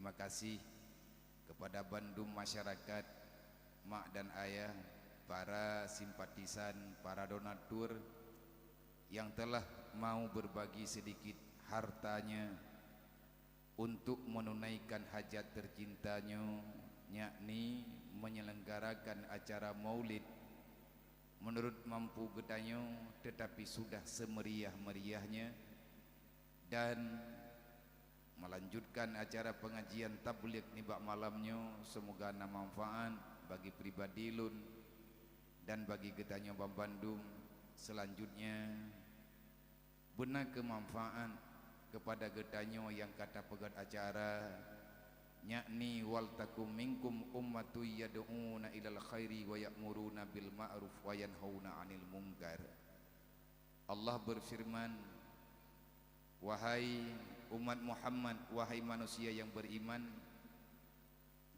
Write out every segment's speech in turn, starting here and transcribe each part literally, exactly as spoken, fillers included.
Terima kasih kepada bandum masyarakat, mak dan ayah, para simpatisan, para donatur yang telah mau berbagi sedikit hartanya untuk menunaikan hajat tercintanyo, yakni menyelenggarakan acara maulid menurut mampu geutanyoe, tetapi sudah semeriah-meriahnya, dan melanjutkan acara pengajian tabligh nibak malam nyoe. Semoga na manfaat bagi pribadi lôn dan bagi geutanyoe banbandum. Selanjutnya, beuna keu manfaat kepada geutanyoe nyang ka tapeugét acara, yakni, "Wal takum minkum ummatun yad'una ilal khairi wa ya'muruna bil ma'ruf wa yanhauna 'anil munkar." Allah berfirman, "Wahai umat Muhammad, wahai manusia yang beriman,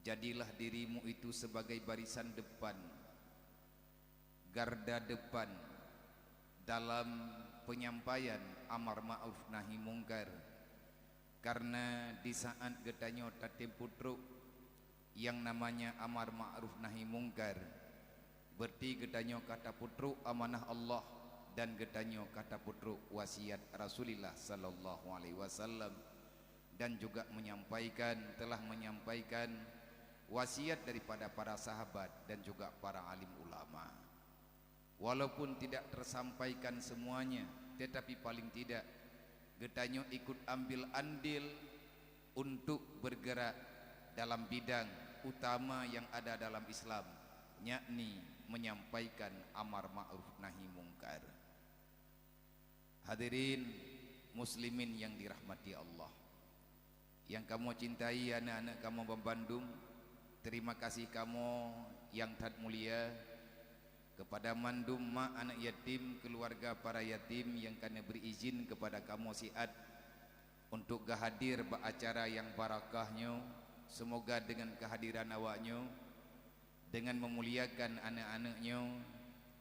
jadilah dirimu itu sebagai barisan depan, garda depan dalam penyampaian amar ma'ruf nahi mungkar, karena di saat geutanyoe tatem peutrok yang namanya amar ma'ruf nahi mungkar, berarti geutanyoe ka tapeutrok amanah Allah dan geutanyoe ka tapeutrok wasiat Rasulullah sallallahu alaihi wasallam, dan juga menyampaikan, telah menyampaikan wasiat daripada para sahabat dan juga para alim ulama. Walaupun tidak tersampaikan semuanya, tetapi paling tidak geutanyoe ikut ambil andil untuk bergerak dalam bidang utama yang ada dalam Islam, yakni menyampaikan amar ma'ruf nahi mungkar. Hadirin muslimin yang dirahmati Allah, yang kamoe cintai, aneuk-aneuk kamoe banbandum, terima kasih kamoe yang that mulia kepada mandum mak aneuk yatim, keluarga para yatim yang ka neubri izin kepada kamoe siat untuk geuhadir bak acara nyang barakah nyoe. Semoga dengan kehadiran awaknyoe, dengan memuliakan aneuk-aneuk nyoe,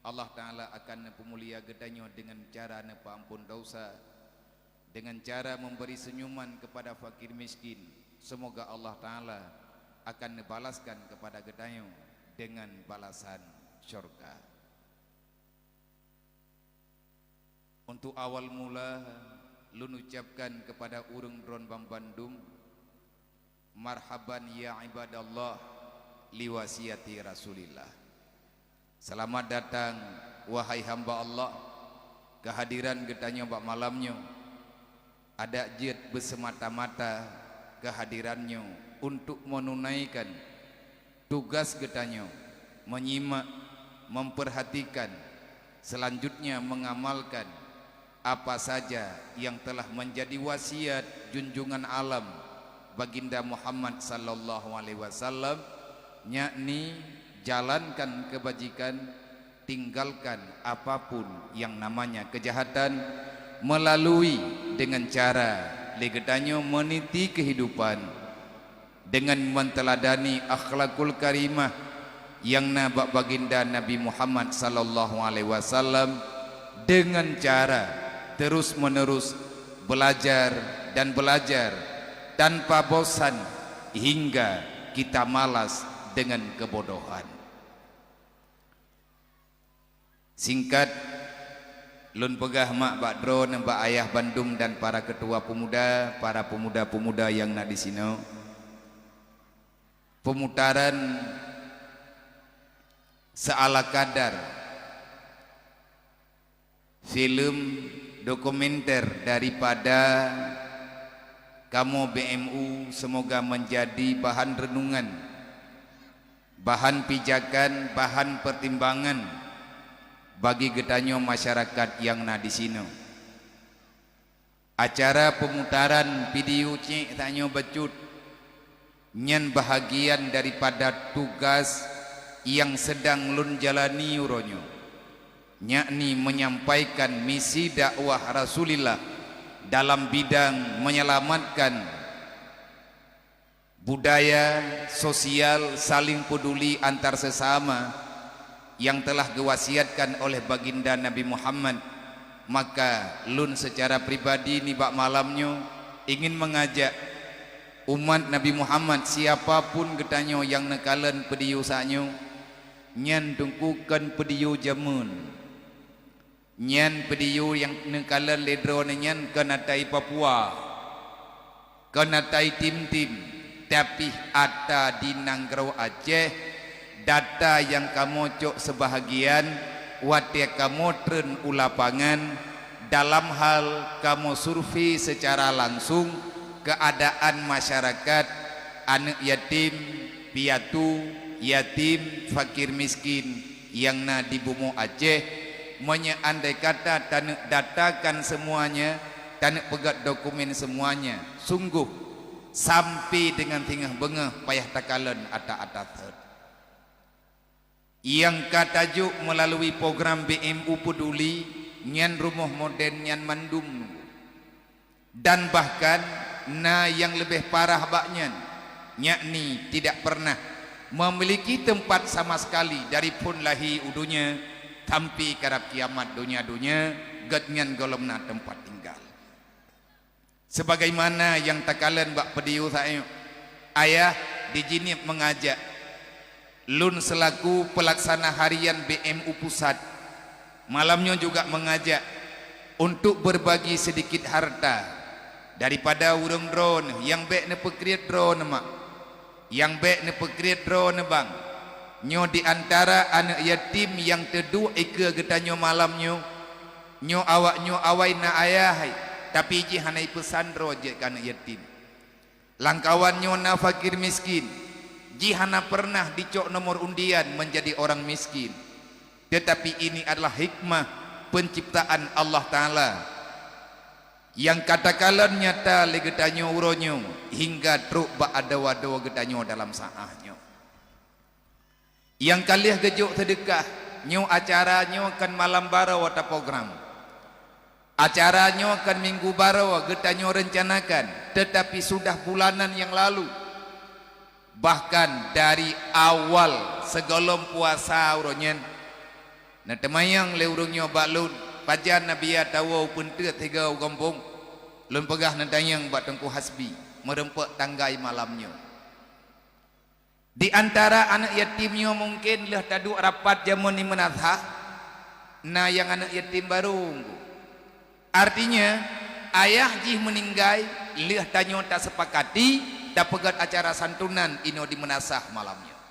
Allah Ta'ala akan neupeumulia geutanyoe dengan cara neupeuampon dosa, dengan cara memberi senyuman kepada fakir miskin. Semoga Allah Ta'ala akan neubalaskan kepada geutanyoe dengan balasan syurga. Untuk awal mula, lôn ucapkan kepada ureuëng droen banbandum, "Marhaban ya ibadallah li wasiati Rasulillah." Selamat datang, wahai hamba Allah, kehadiran geutanyoe bak malam nyoe. Adak jeuet beuseumata-mata kehadiran nyoe untuk menunaikan tugas geutanyoe, menyimak, memperhatikan, selanjutnya mengamalkan apa saja yang telah menjadi wasiat junjungan alam Baginda Muhammad sallallahu alaihi wasallam, yakni jalankan kebajikan, tinggalkan apapun yang namanya kejahatan, melalui dengan cara lé geutanyoe meniti kehidupan dengan menteuladani akhlakul karimah nyang na bak Baginda Nabi Muhammad sallallahu alaihi wasallam, dengan cara terus-menerus belajar dan belajar tanpa bosan hingga kita malas dengan kebodohan. Singkat lôn peugah mak bak droeneuh, bak ayah bandum dan para ketua pemuda, para pemuda-pemuda nyang na disinoe, pemutaran seala kadar film dokumenter daripada kamoe B M U semoga menjadi bahan renungan, bahan pijakan, bahan pertimbangan bagi geutanyoe masyarakat nyang na disinoe. Acara pemutaran video cek tanyoe bacut, nyan bahagian daripada tugas nyang sedang lôn jalani uroe nyoe, yakni menyampaikan misi dakwah Rasulillah dalam bidang menyelamatkan budaya sosial saling peduli antar sesama yang telah gewasiatkan oleh Baginda Nabi Muhammad, maka lôn secara pribadi nibak malam nyoe ingin mengajak Umat Nabi Muhammad, siapa pun geutanyoe nyang neukalon peudiyue saat nyoe, nyan teungku kon peudiyue jameun. Nyan peudiyue nyang neukalon lé droeneuh nyan kon ata i Papua, kon ata i Timtim, tapi ata di nanggroe Aceh. Data nyang kamoe cok seubahagian watée kamoe treun u lapangan, dalam hal kamoe survei seucara langsung keuadaan masyarakat, aneuëk yatim, piatu, yatim, fakir miskin nyang na di bumoe Aceh. Meunyoe andai kata taneuk datakan seumuanya, taneuk peugét dokumen seumuanya, sunggoh sampai deungon singoh beungoh payah takalon ata-ata thot. Nyang ka tajok meulalui program B M U Peduli, nyan rumoh modern nyan mandum. Dan bahkan na nyang leubeh parah bak nyan, yakni tidak pernah memiliki tempat sama sekali dari phon lahé u donya sampai karab kiamat donya-donya, gét nyan gohlom na teumpat tinggal. Sebagaimana nyang takalon bak peudiyue saat nyoe, ayah di Jeunieb meungajak, lôn seulaku peulaksana harian B M U pusat, malam nyoe juga meungajak untuk berbagi sedikit harta daripada ureuëng droeneuh nyang bék neupeukriet droeneuh mak. Nyang bék neupeukriet droeneuh bang. Nyoe di antara aneuëk yatim nyang teuduek ikeue geutanyoe malam nyoe. Nyoe awak nyoe awai na ayah hai, tapi jih hana ipeusan droe jeuet keu aneuëk yatim. Lamkawan nyoe na fakir miskin, jih hana pernah dicok nomor undian menjadi orang miskin. Tetapi ini adalah hikmah penciptaan Allah Taala nyang ka takalon nyata lé geutanyoe uroe nyoe hingga trok bak adoe-adoe geutanyoe dalam saát nyoe. Nyang ka lheueh geujok seudeukah, nyoe acara nyoe kon malam baroe ata program. Acara nyoe kon minggu baroe geutanyoe reuncanakan, teutapi sudah bulanan nyang lalu. Bahkan dari awal sigohlom puasa uroe nyan, neuteumayang lé ureuëng nyoe bak lôn, pajan Nabi ya tawoe peunteut sigoe u gampông. Lôn peugah neutanyong bak Teungku Hasbi, meureumpok tanggai malam nyoe. Di antara aneuëk yatim nyoe mungken lheueh taduek rapat jameun di meunasah, na nyang aneuëk yatim barô. Artinya, ayah jih meuninggai lheueh tanyoe taseupakati tapeugét acara santunan inoe di meunasah malam nyoe.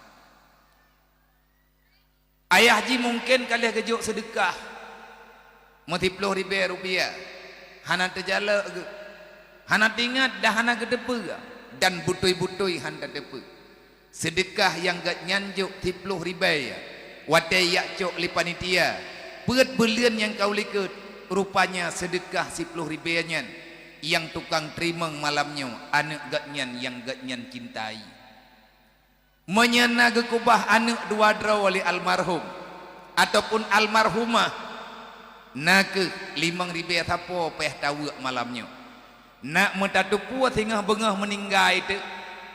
Ayah jih mungken ka lheueh geujok seudeukah meusiploh ribée rupiah, hana teujalok geuh, hana teuingat dan hana geuteupeue, dan beutôi-beutôi hana tateupeue. Seudeukah nyang gét nyan jok siploh ribée watée jak cok lé panitia, peuet buleuen nyang ka u likot, rupanya seudeukah siploh ribée nyan nyang tukang teurimong malam nyoe aneuëk gét nyan nyang gét nyan cintai. Meunyoe na geukeubah aneuëk dua droe lé almarhum ataupun almarhumah, na kheueh limong ribée sapo payah taweuek malam nyoe. Nak meutateupeue singoh beungoh meuninggai teuk,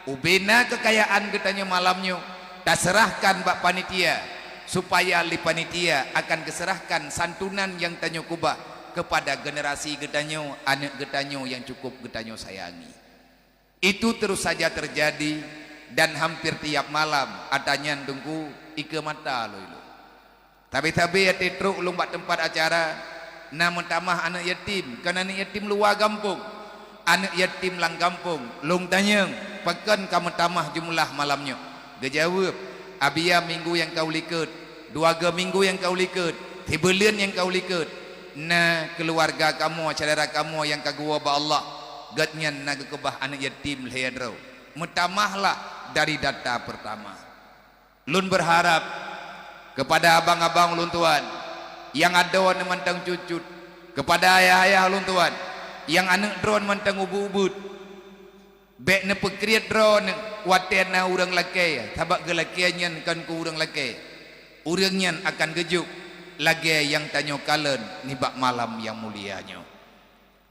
ubena keukayaan geutanyoe malam nyoe taseurahkan bak panitia, supaya lé panitia akan geuseurahkan santunan nyang tanyoe keubah keupada generasi geutanyoe, aneuëk geutanyoe nyang cukup geutanyoe sayangi. Itu terus saja terjadi dan hampir tiap malam ata nyan Teungku ikeue mata lôn. Sabe-sabe watée trok lôn bak teumpat acara, na meutamah aneuëk yatim, kon aneuëk yatim luwa gampông, aneuëk yatim lam gampông. Lôn tanyong, "Pakon ka meutamah jeumeulah malam nyoe?" Geujaweueb, "Abia minggu nyang ka u likot, dua go minggu nyang ka u likot, sibuleuen nyang ka u likot, na keuluwarga kamoe, syedara kamoe nyang ka geuwoe bak Allah, gét nyan na geukeubah aneuëk yatim lhée droe, meutamahlah dari data peurtama." Lôn beurharab keupada abang-abang ulôn tuan nyang adoe mantong cut-cut, keupada ayah-ayah ulôn tuan nyang aneuëk droe mantong ubeuet-ubeuet, bék neupeukriet droeneuh watée na ureuëng lakée, sabab geulakée nyan kon keu ureuëng lakée. Ureuëng nyan akan geujok lagée nyang tanyoe kalon nibak malam nyang mulia nyoe.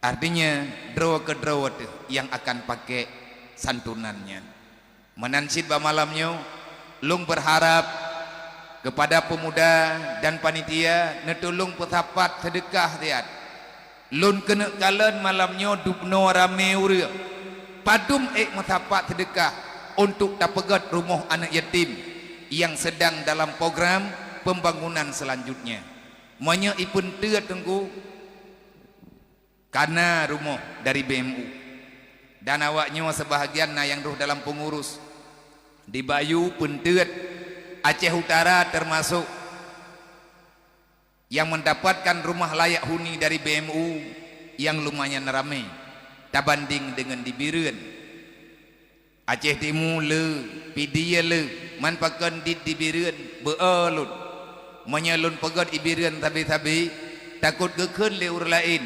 Artinya, droe keudroe teuh nyang akan pakék santunan nyan. Meunan cit bak malam nyoe, lôn beurharab keupada peumuda dan panitia neutulông peusapat seudeukah siat. Lôn keuneuk kalon malam nyoe dubnoe ramé ureuëng. Padum ék meusapat seudeukah untuk tapeugét rumoh aneuk yatim nyang seudang dalam program pembangunan selanjutnya. Meunyoe ipeunteut Teungku, ka na rumoh dari B M U. Dan awaknyoe seubahagian na nyang rôh dalam peungurus. Di Bayu peunteut, Aceh Utara teumasok nyang mendapatkan rumah layak huni dari B M U nyang lumayan ramé tabanding deungon di Bireuen. Aceh Timu le, Pidie le, man pakon di, di Bireuen beu-o lôn. Meunyoe lôn peugét i Bireuen sabe-sabe, takot geukheun lé ureuëng laén,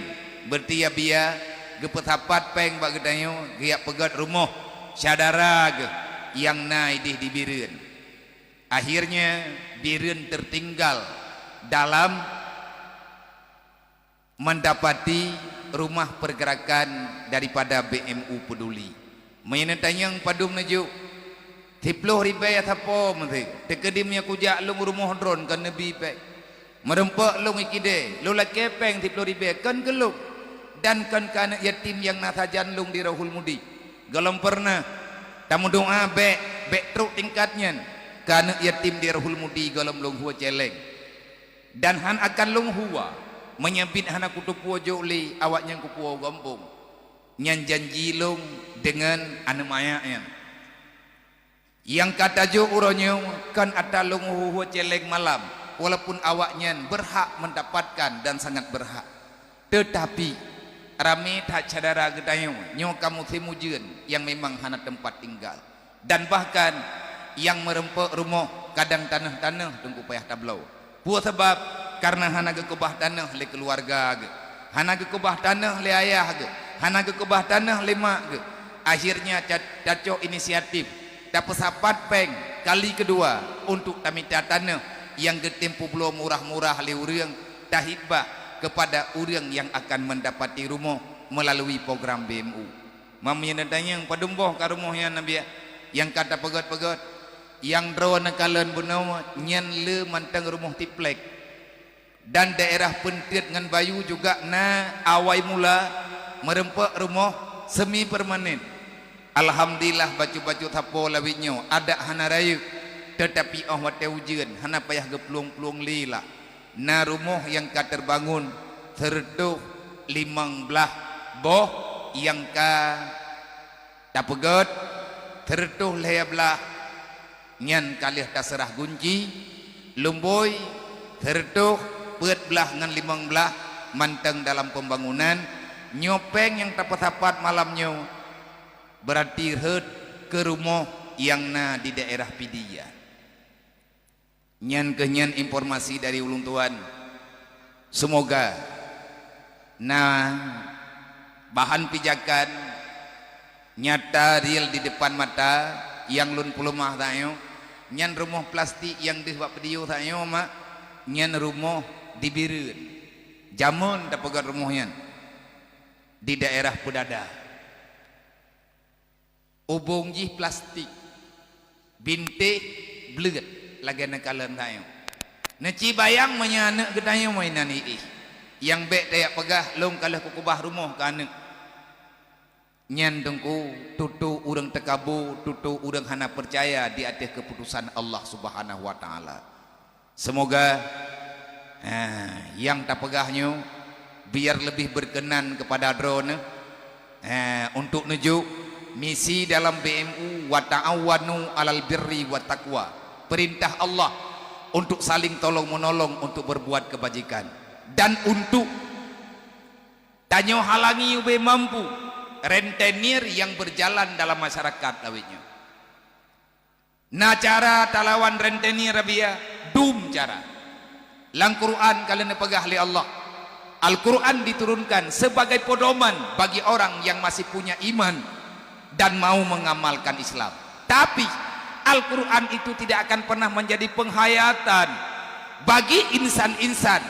beureuti ya biya geupeusapat péng bak geutanyoe geujak peugét rumoh syedara geuh nyang na idéh di Bireuen. Akhirnya, Bireuen tertinggal dalam mendapati rumah pergerakan daripada B M U Peduli. Meunyoe neutanyong padum neujok, siploh ribée sapo meusi, teukeudi meunyoe kujak lôn rumoh droen kon neubi péng. Meureumpok lôn ikidée, lôn lakée péng siploh ribée kon keu lôn, dan kon keu aneuk yatim nyang na sajan lôn di Rohul Mudi. Gohlom peureunah tameudoá bék, bék trok tingkat nyan keu aneuk yatim di Rohul Mudi gohlom lôn hue céléng. Dan hán akan lôn hue, meunyoe biet hana kuteupeue jok lé awaknyan kupuwoe gampông. Nyan janji lôn deungon aneuk manyak nyan. Nyang ka tajok uroe nyoe kon atra lôn hue-hue céléng malam, walaupun awaknyan beurhak mendapatkan dan sangat beurhak. Teutapi, ramé that syedara geutanyoe nyoe ka musém ujeuen nyang memang hana teumpat tinggal. Dan bahkan, nyang meureumpok rumoh kadang tanoh-tanoh teungku payah tabloe. Peue sabab? Kareuna hana geukeubah tanoh lé keuluwarga geuh, hana geukeubah tanoh lé ayah geuh, hana geukeubah tanoh lé mak geuh. Akhirnya, ca-, tacok inisiatif, tapeusapat péng kali keudua untuk tamita tanoh nyang geutem peubloe murah-murah lé ureuëng, tahibah keupada ureuëng nyang akan mendapati rumoh meulalu program B M U. Meunyoe neutanyong padum boh ka rumoh nyan na biet nyang ka tapeugét-peugét, nyang droeneuh kalon bunoe nyan le mantong rumoh triplek. Dan daerah Peunteut ngon Bayu juga na awai mula meureumpok rumoh semi permanen. Alhamdulillah, bacut-bacut sapo lawét nyoe adak hana rayeuk, teutapi óh watée ujeuen hana payah geuplueng-plueng lé lah. Na rumoh nyang ka teubangon sireutôh limong blaih boh nyang ka tapeugét, sireutôh lhée blaih nyan ka lheueh taseurah gunci, lumbôi sireutôh peuet blaih ngon limong blaih mantong dalam pembangunan. Nyoe péng nyang tapeusapat malam nyoe beurati rhot keu rumoh nyang na di daerah Pidie. Nyan keuh nyan informasi dari ulôn tuan. Seumoga na bahan pijakan nyata real di depan mata nyang lôn peuleumah tanyoe, nyan rumoh plastik nyang deuh bak peudiyô tanyoe mak, nyan rumoh di Bireuen. Jameun tapeugét rumoh nyan di daerah Peudada. Ubông jih plastik, bintéh bleuet lagée neukalon tanyoe. Neuci bayang meunyoe aneuk geutanyoe mainan iéh, nyang bék tajak peugah lôn ka lheueh kukeubah rumoh keu aneuk. Nyan teungku tutoe ureuëng teukabo, tutoe ureuëng hana peucaya di ateueh keuputosan Allah Subhanahu wa Taala. Seumoga, eh, nyang tapeugah nyoe biar leubeh beukeunan keupada droeneuh, eh, untuk neujok misi dalam B M U, "Wa ta'awanu 'alal birri wat taqwa." Peurintah Allah untuk saling tolong-meunolong untuk beurbuat keubajikan dan untuk tanyoe halangi ubé mampu rentenir nyang beurjalan dalam masyarakat lawét nyoe. Na cara talawan rentenir rabiah, dum cara. Lam Quran ka lheueh neupeugah lé Allah, Al-Quran diturunkan sebagai pedoman bagi orang yang masih punya iman dan mau mengamalkan Islam. Tapi, Al-Quran itu tidak akan pernah menjadi penghayatan bagi insan-insan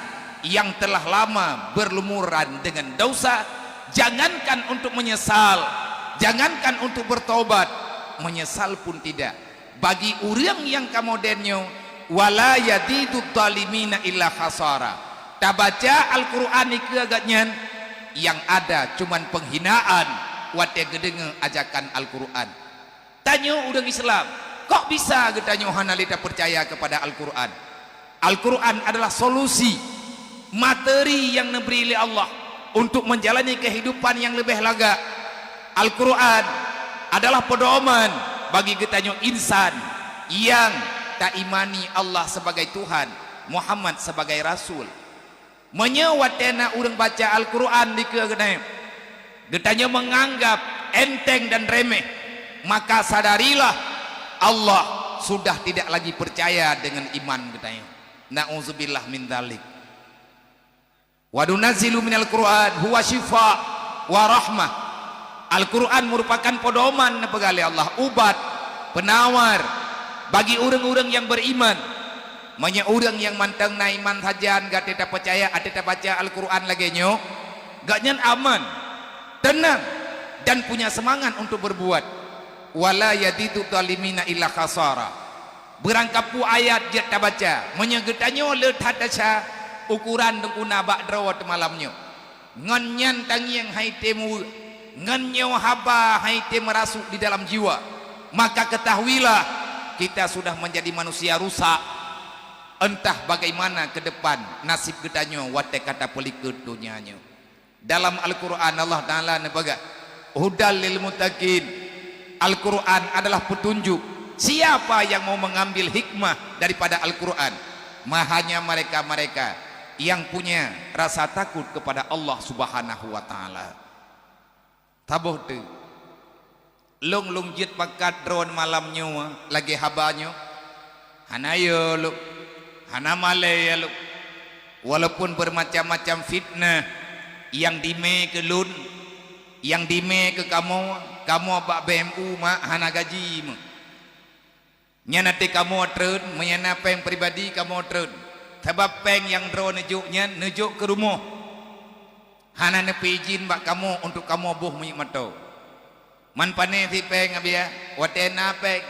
yang telah lama berlumuran dengan dosa, jangankan untuk menyesal, jangankan untuk bertobat, menyesal pun tidak. Bagi ureuëng nyang ka modern nyoe, "Wala yazidudz zalimina illa khasara." Tabaca Al-Quran dikeue geuhnyan, nyang ada cuman penghinaan watée geudeungoe ajakan Al-Qur'an. Tanyoe ureuëng Islam, kok bisa geutanyoe hana lé tapeucaya keupada Al-Qur'an? Al-Qur'an adalah solusi, materi nyang neubri lé Allah untuk menjalani kehidupan nyang leubeh lagak. Al-Qur'an adalah pedoman bagi geutanyoe insan nyang taimani Allah sebagai Tuhan, Muhammad sebagai Rasul. Meunyoe watée na ureuëng baca Al-Qur'an dikeue geutanyoe, geutanyoe menganggap enteng dan remeh, maka sadarilah Allah sudah tidak lagi percaya dengan iman geutanyoe. Na'udzubillah min dzalik. "Wa nunazzilu minal Qur'an huwa syifa wa rahmah." Al-Qur'an merupakan pedoman neupeugah lé Allah, ubat, penawar bagi ureuëng-ureuëng nyang beriman. Meunyoe ureuëng nyang mantong na iman sajan gata tapeucaya, até tabaca Al-Qur'an lagée nyoe, gobnyan aman, teunang, dan punya semangat untuk berbuat. "Wa la yazidu dzalimina illa khasara." Beurangkapeue ayat jeuet tabaca, meunyoe geutanyoe le that desya ukuran deunguna bak droe teumalam nyoe, ngon nyan tangieng hai tém uweuek, ngon nyoe haba hai tém rasuk di dalam jiwa, maka ketahuilah kita sudah menjadi manusia rusak. Entah bagaimana ke depan nasib geutanyoe watée ka tapeulikot donya nyoe. Dalam Al-Qur'an Allah Ta'ala neupeugah, "Hudal lil muttaqin." Al-Qur'an adalah petunjuk. Siapa yang mau mengambil hikmah daripada Al-Qur'an? Hanya mereka-mereka yang punya rasa takut kepada Allah Subhanahu wa Ta'ala. Saboh teuk. Lôn, lôn jeuet pakat droeneuh malam nyoe lagée haba nyoe? Hana yo lôn, hana malée lôn. Walaupun bermacam-macam fitnah nyang dimé keu lôn, nyang dimé keu kamoe, kamoe bak B M U mak hana gaji meuh. Nyan até kamoe treun, meunyo na péng pribadi kamoe treun. Sabab péng nyang droe neujok nyan neujok keu rumoh. Hana neupeuijin bak kamoe untuk kamoe boh minyeuk moto. Man pané sit péng, Abiya, watée na péng,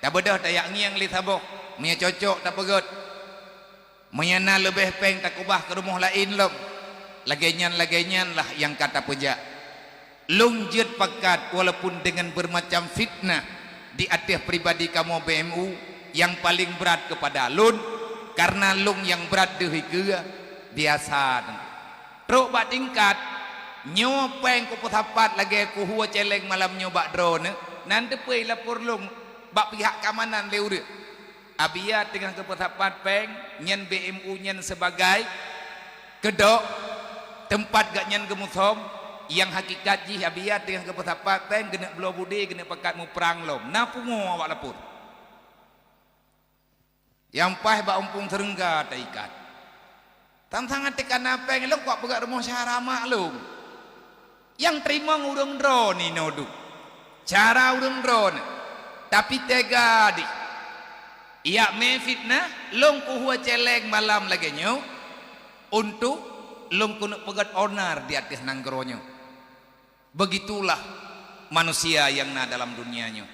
tabeudôh tayak ngieng lé saboh, meunyo cocok tapeugét. Meunyo na leubeh péng takeubah keu rumoh laén lom. Lagée nyan, lagée nyan lah nyang ka tapeujak. Lôn jeuet pakat walaupun deungon beurmacam fitnah di ateueh pribadi kamoe B M U nyang paleng brat keupada lôn, kareuna lôn nyang brat deuh ikeue biasa teungku. Trok bak tingkat, nyoe péng kupeusapat lagée kuhue céléng malam nyoe bak droeneuh, nan teupeu ilapor lôn bak pihak keamanan lé ureuëng. Abiya teungoh geupeusapat péng nyan B M U nyan sibagai keudok teumpat gobnyan geumusom, nyang hakikat jih Abiya teungoh geupeusapat péng geuneuk bloe budé, geuneuk pakat muprang lom. Na pungo awak lapor. Nyang paih bak umpung seureungga taikat. Sang-sang até ka na péng lôn kuat peugét rumoh syedara mak lôn. Nyang teurimong ureuëng droeneuh inoe duek. Cara ureuëng droeneuh. Tapi teuga dih. Ijak mé fitnah, lôn kuhue céléng malam lagée nyoe, untuk lôn keuneuk peugét onar di ateueh nanggroe nyoe. Begitulah manusia nyang na dalam dunia nyoe.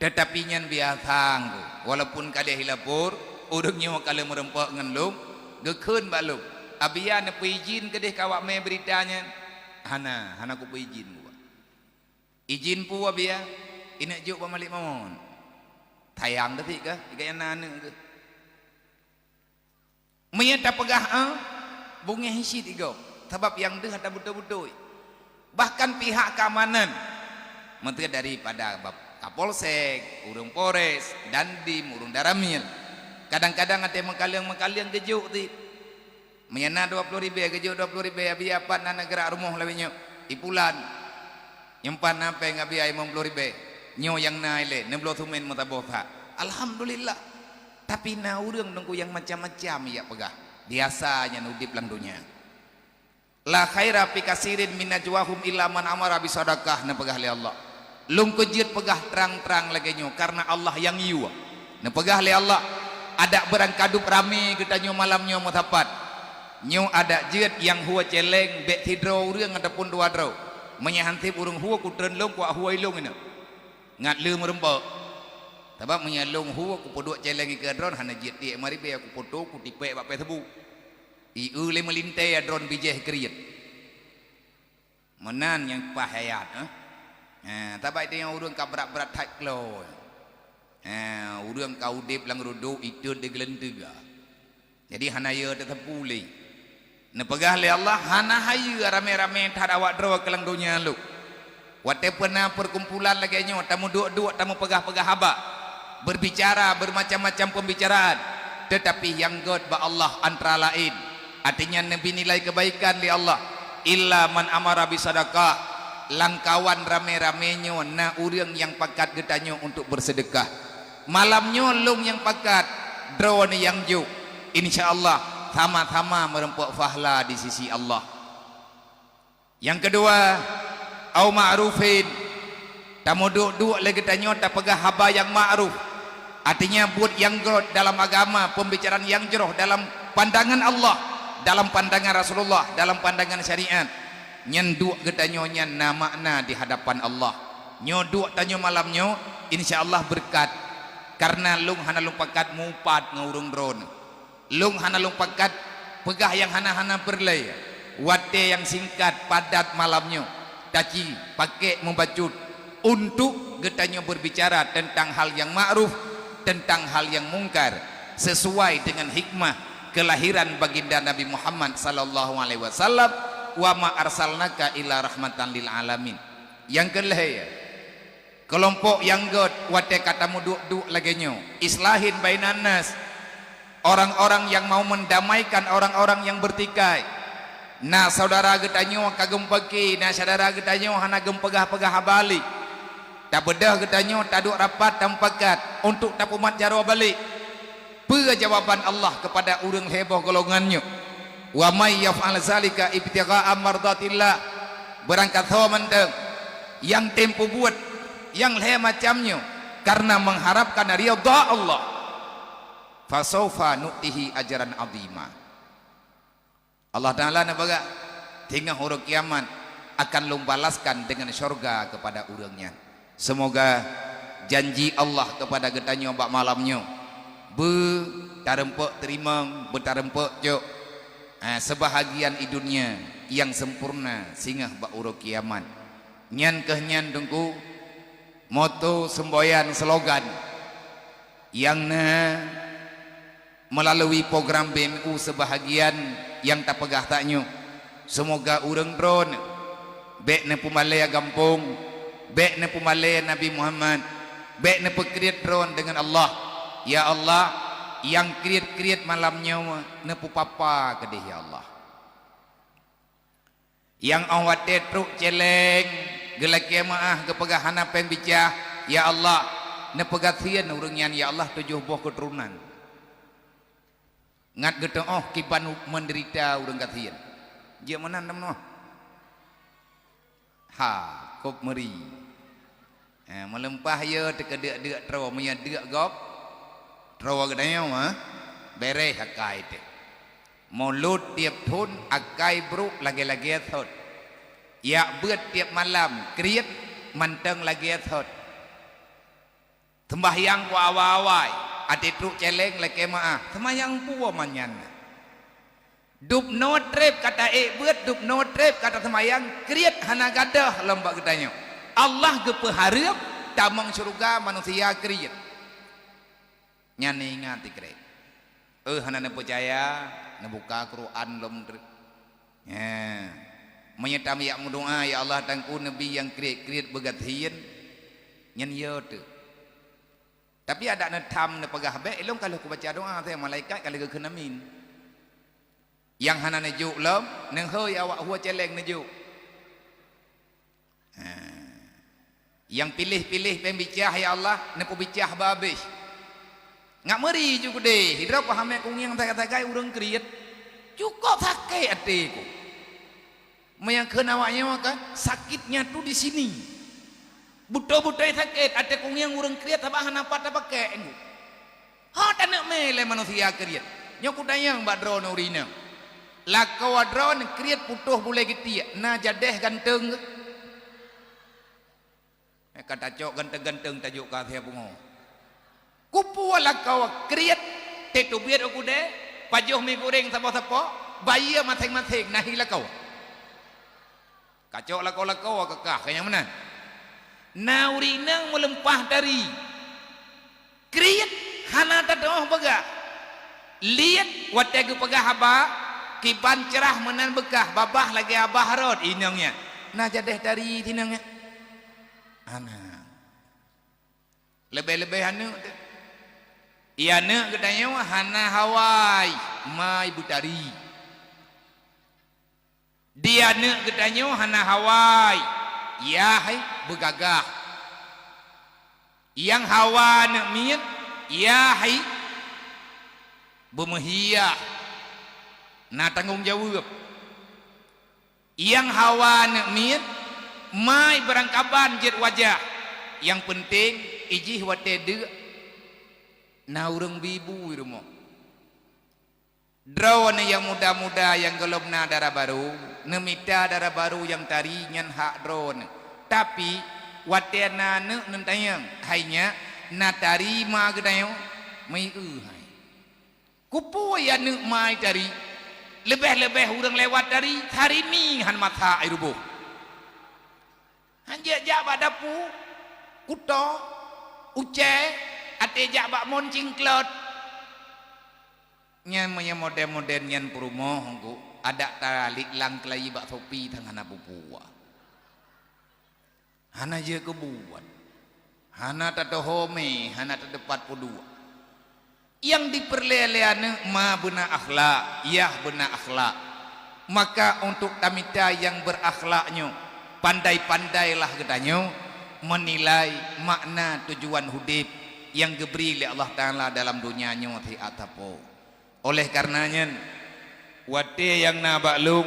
Teutapi nyan biasa teungku, walaupun ka lheueh ilapor, ureuëng nyoe ka lheueh meurumpok ngon lôn, geukheun bak lôn, "Abiya neupeuijin keudeh keu awak mé beurita nyan?" "Hana, hana kupeuijin," kuba. "Ijin peue, Abiya?" "Ineuk jok bak Malik Mamon." Sayang teuh sit kah, i gobnyan na aneuëk keuh. Meunyo tapeugah, eh, beungéh cit igoe, sabab nyang deuh ata beutôi-beutôi. Bahkan pihak keamanan, meuntri daripada bab-, Kapolsek, ureuëng Polres, Dandim, ureuëng Danramil, kadang-kadang até meukaleueng-meukaleueng geujok sit. Meunyo na dua ploh ribée, geujok dua ploh ribée, Abiya pat na neugrak rumoh lawét nyoe, i Pulan. Nyoe pat na péng Abiya limong ploh ribée. Nyoe nyang na ilée, neubloe sumen meusaboh that. Alhamdulillah. Tapi na ureuëng teungku nyang macam-macam ijak peugah. Biasa nyan udeb lam donya. "La khaira fi katsirin min najwahum illa man amara bisadaqah," neupeugah lé Allah. Lôn keuh jeuet peugah trang-trang lagée nyoe kareuna Allah nyang yue. Neupeugah lé Allah, adak beurangkadup ramé geutanyoe malam nyoe meusapat. Nyoe adak jeuet nyang hue céléng bék sidroe ureuëng ataupun dua droe. Meunyo han seb ureuëng hue, kutreun lôn kuhue ilôn inoe. Ngat le meurumpok. Sabab meunyo lôn hue, kupeuduek céléng ikeue droen, hana jeuet tiek lima ribée, kupoto, kutipék bak Facebook. Ieu lé meulintée droen bijéh kriet. Meunan nyang paih ayat, eh. Ha, sabab tanyoe ureuëng ka brat-brat that klo. Ha, ureuëng ka udeb lam rudok itot di geuleun teuga. Jadi hana yö teuteupeu lé. Neupeugah lé Allah, hana hayeu ramé-ramé that awak droe keu lam donya lôn. Watée peuna perkumpulan lagée nyoe, tameuduek-duek, tameupeugah-peugah haba, berbicara bermacam-macam pembicaraan, tetapi nyang gét bak Allah antara laén, artinya neubri nilai kebaikan lé Allah, illa man amara bisadaqah, lamkawan ramé-ramé nyoe na ureuëng nyang pakat geutanyoe untuk bersedekah. Malam nyoe lôn nyang pakat, droeneuh nyang jok. Insya Allah sama-sama meureumpok fahla di sisi Allah. Nyang keudua, au ma'rufin. Tameuduek-duek lé geutanyoe tapeugah haba nyang ma'ruf. Artinya buet nyang gét dalam agama, pembicaraan nyang jroh dalam pandangan Allah, dalam pandangan Rasulullah, dalam pandangan syariat. Nyan duek geutanyoe nyan na makna di hadapan Allah. Nyoe duek tanyoe malam nyoe, insya Allah beureukat. Karena lôn hana lôn pakat mupat ngon ureuëng droeneuh. Lôn hana lôn pakat peugah nyang hana-hana peureulée. Watée nyang singkat padat malam nyoe, taci pakék mubacut untuk geutanyoe berbicara tentang hal nyang ma'ruf, tentang hal nyang mungkar, sesuai dengan hikmah kelahiran baginda Nabi Muhammad sallallahu alaihi wasallam, "Wa ma arsalnaka illa rahmatan lil alamin." Nyang keulhée, keulompok nyang gét watée ka tameuduek-duek lagée nyoe, islahin bainan nas, orang-orang yang mau mendamaikan orang-orang yang bertikai. Na syedara geutanyoe ka geumeupaké, na syedara geutanyoe hana geumeupeugah-peugah haba lé. Tabeudôh geutanyoe taduek rapat tamupakat untuk tapeumat jaroe balek. Peue jawaban Allah keupada ureuëng lhée boh golongan nyoe? "Wa may yaf'al zalika ibtigha'a mardatillah." Beurangkasoe mantong nyang tem peubuet nyang lhée macam nyoe kareuna mengharapkan ridha Allah, "fasaufa nu'tihi ajran 'azima." Allah Taala neupeugah, "Teungoh uroe kiamat akan lôn balaskan deungon syurga keupada ureuëng nyan." Seumoga janji Allah keupada geutanyoe bak malam nyoe beutareumpok teurimong, beutareumpok cok, eh, seubahagian i dunia nyang sempurna singoh bak uroe kiamat. Nyan kheueh nyan Teungku, moto seumboyan, slogan nyang na meulalu program B M U seubahagian nyang tapeugah tanyoe. Seumoga ureuëng droeneuh bék neupeumalée gampông, bék neupeumalée Nabi Muhammad, bék neupeukriet droeneuh deungon Allah. Ya Allah, nyang kriet-kriet malam nyoe neupeupapa keudeh, ya Allah. Nyang óh watée trok céléng, geulakée meuáh, geupeugah hana péng bicah, ya Allah, neupeugah sien ureuëng nyan, ya Allah, tujoh boh keuturonan. Ngat geuteuôh kiban meudeurita ureuëng gasien. Jeuet meunan teumanoe. Ha, kôb meuri. Eh, meuleumpah yö teukeudeuek-deuek troe, meunyo deuek gob, troe geutanyoe, eh, beureh akai teuh. Mulod tieb thon akai brok lagée-lagée sot. Jak beuet tieb malam kriet mantong lagée sot. Seumbahyang keu awai-awai, até trok céléng lakée meuáh, seumayang peue manyan. Dubnoe treb ka taék beuet, dubnoe treb ka taseumayang, kriet hana gadôh lom bak geutanyoe. Allah geupeuhareuem tamong syeuruga manusia kriet. Nyan ingat dikrék. Eh, hana neupeucaya, neubuka Quran lom treb. Nya. Meunyoe tameuyak meudoá, "Ya Allah, Teungku, neubi nyang kriet-kriet beugasien," nyan yo teuh. Tapi adak neutham neupeugah bék, ilong ka lheueh kubaca doa, saya malaikat ka lheueh geukheun amin. Nyang hana neujok lom, neuhôi awak hue céléng neujok. Ha. Nyang piléh-piléh péng bicah, ya Allah, neupeubicah babeh. Ngat meuri ju keudeh, hidroe peuhamé kungieng sagai-sagai ureuëng kriet. Cukôp sakét até ku. Meunyo kheun awak nyoe kan, sakitnya tu di sini. Beutôi-beutôi sakét, até kungieng ureuëng kriet sabab hana pat tapakèk. Ho taneuk mé lé manusia kriet. Nyoe kutanyong bak droeneuh ureuëng inong. Lakoe droeneuh kriet putôh bulée geutiek, na jadéh ganteueng? Eh, ka tacok ganteueng-ganteueng tajok ka akhé pungo. Kupeue lakoe kriet, teubiet u keudè, pajoh mi goreng saboh sapok, bayeue maséng-maséng, na hi lakoe. Kacok lakoe-lakoe keukah, ka nyang meunan. Na ureuëng inong meuleumpah tari. Kriet hana tatu'oh peugah. Liet watée geupeugah haba, kiban cerah meunan beukah, babah lagée abah rot inong nyan. Na jadeh tari tinong nyan. Hana. Leubeh-leubeh aneuëk teuh. Di aneuëk geutanyoe hana hawa mai beutari. Di aneuëk geutanyoe hana hawa, yah hai beugagah. Nyang hawa aneuëk miet, yah hai beumeuhiah, na tanggong jaweueb. Nyang hawa aneuëk miet, mai beurangkaban jeuet wajah. Nyang peunteng, ijih watée deuk na ureuëng bi bu i rumoh. Droeneuh nyang muda-muda nyang gohlom na dara barô, neumita dara barô nyang tari nyan hak droeneuh. Tapi, watée na aneuëk neutanyong, "Hai nyak, na tari ma geutanyoe?" Meuieu hai. Kupeue aneuëk mai tari? Leubeh-leubeh ureuëng lewat tari, tari mi han masa ai ruboh. Han jeuet jak bak dapu, kuto, ucée, até jak bak mon cingklot. Nyan meunyoe modern-modern nyan peurumoh, Teungku, adak taliek lam keulayi bak sopi tan hana peue-peue. Hana jeuet keubuet. Hana tatohome, hana tateupat peuduek. Nyang dipeurlée lé aneuëk ma beuna akhlak, yah beuna akhlak. Maka untuk tamita nyang beurakhlak nyoe, pandai-pandailah geutanyoe meunilai makna tujuan udeb nyang geubri lé Allah Taala dalam donya nyoe siat sapo. Oleh kareuna nyan, watée nyang na bak lôn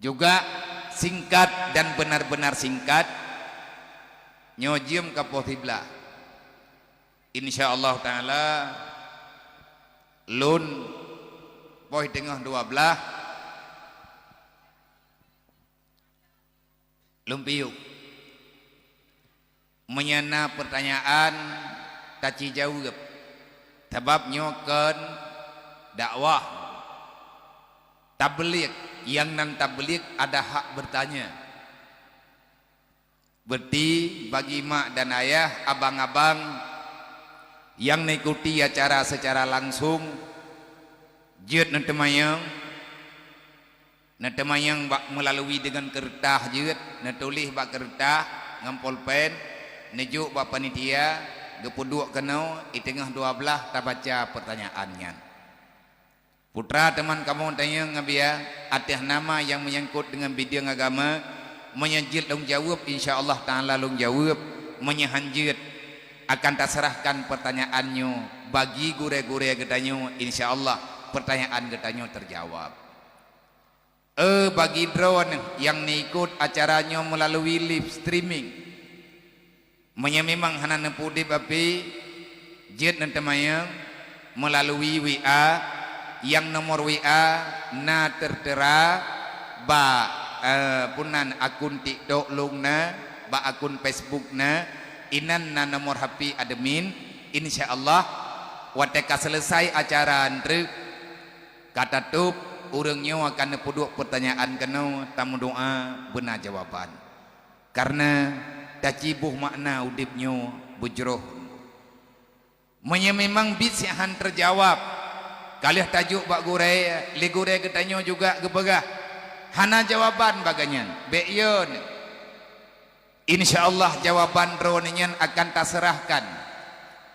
juga singkat dan benar-benar singkat, nyoe jeuem ka poh siblaih. Insya Allah Taala, lôn poh teungoh dua blaih, lôn piôh. Meunyoe na peurtanyaan, taci jaweueb. Sabab nyoe kon dakwah. Tabligh, nyang nan tabligh ada hak beurtanya. Berarti bagi mak dan ayah, abang-abang nyang mengikuti acara secara langsung, jeuet neuteumanyong, neuteumanyong bak meulalu deungon keureutah jeuet, neutuléh bak keureutah ngon polpen, neujok bak panitia, geupeuduek keunoe, i teungoh dua blaih tabaca peurtanyaan nyan. Putra teuma kamoe tanyong ngon bia, ateueh nama nyang meunyangkot deungon bideueng agama, meunyoe jeuet lôn jaweueb, insya Allah Taala lôn jaweueb, meunyoe han jeuet, akan taseurahkan peurtanyaan nyoe bagi gurée-gurée geutanyoe, insya Allah peurtanyaan geutanyoe teujaweueb. Eh, bagi droeneuh nyang neuikot acara nyoe meulalu live streaming. Meunyoe memang hana neupeuudeb api, jeuet neuteumanyong meulalu WA, nyang nomor WA na teutera bak, eh, peue nan akun TikTok lôn na, bak akun Facebook na, inan na nomor HP admin, insya Allah watée ka seuleusai acara treuk, ka tatôb, ureuëng nyoe akan neupeuduek peurtanyaan keunoe, tameudoá beuna jawaban. Kareuna taci boh makna udeb nyoe beujroh. Meunyoe memang bit si han teujawab, ka lheueh tajok bak gurée, lé gurée geutanyoe juga geupeugah, hana jawaban bak gobnyan, bék yo neuh. Insya Allah jawaban droeneuh nyan akan taseurahkan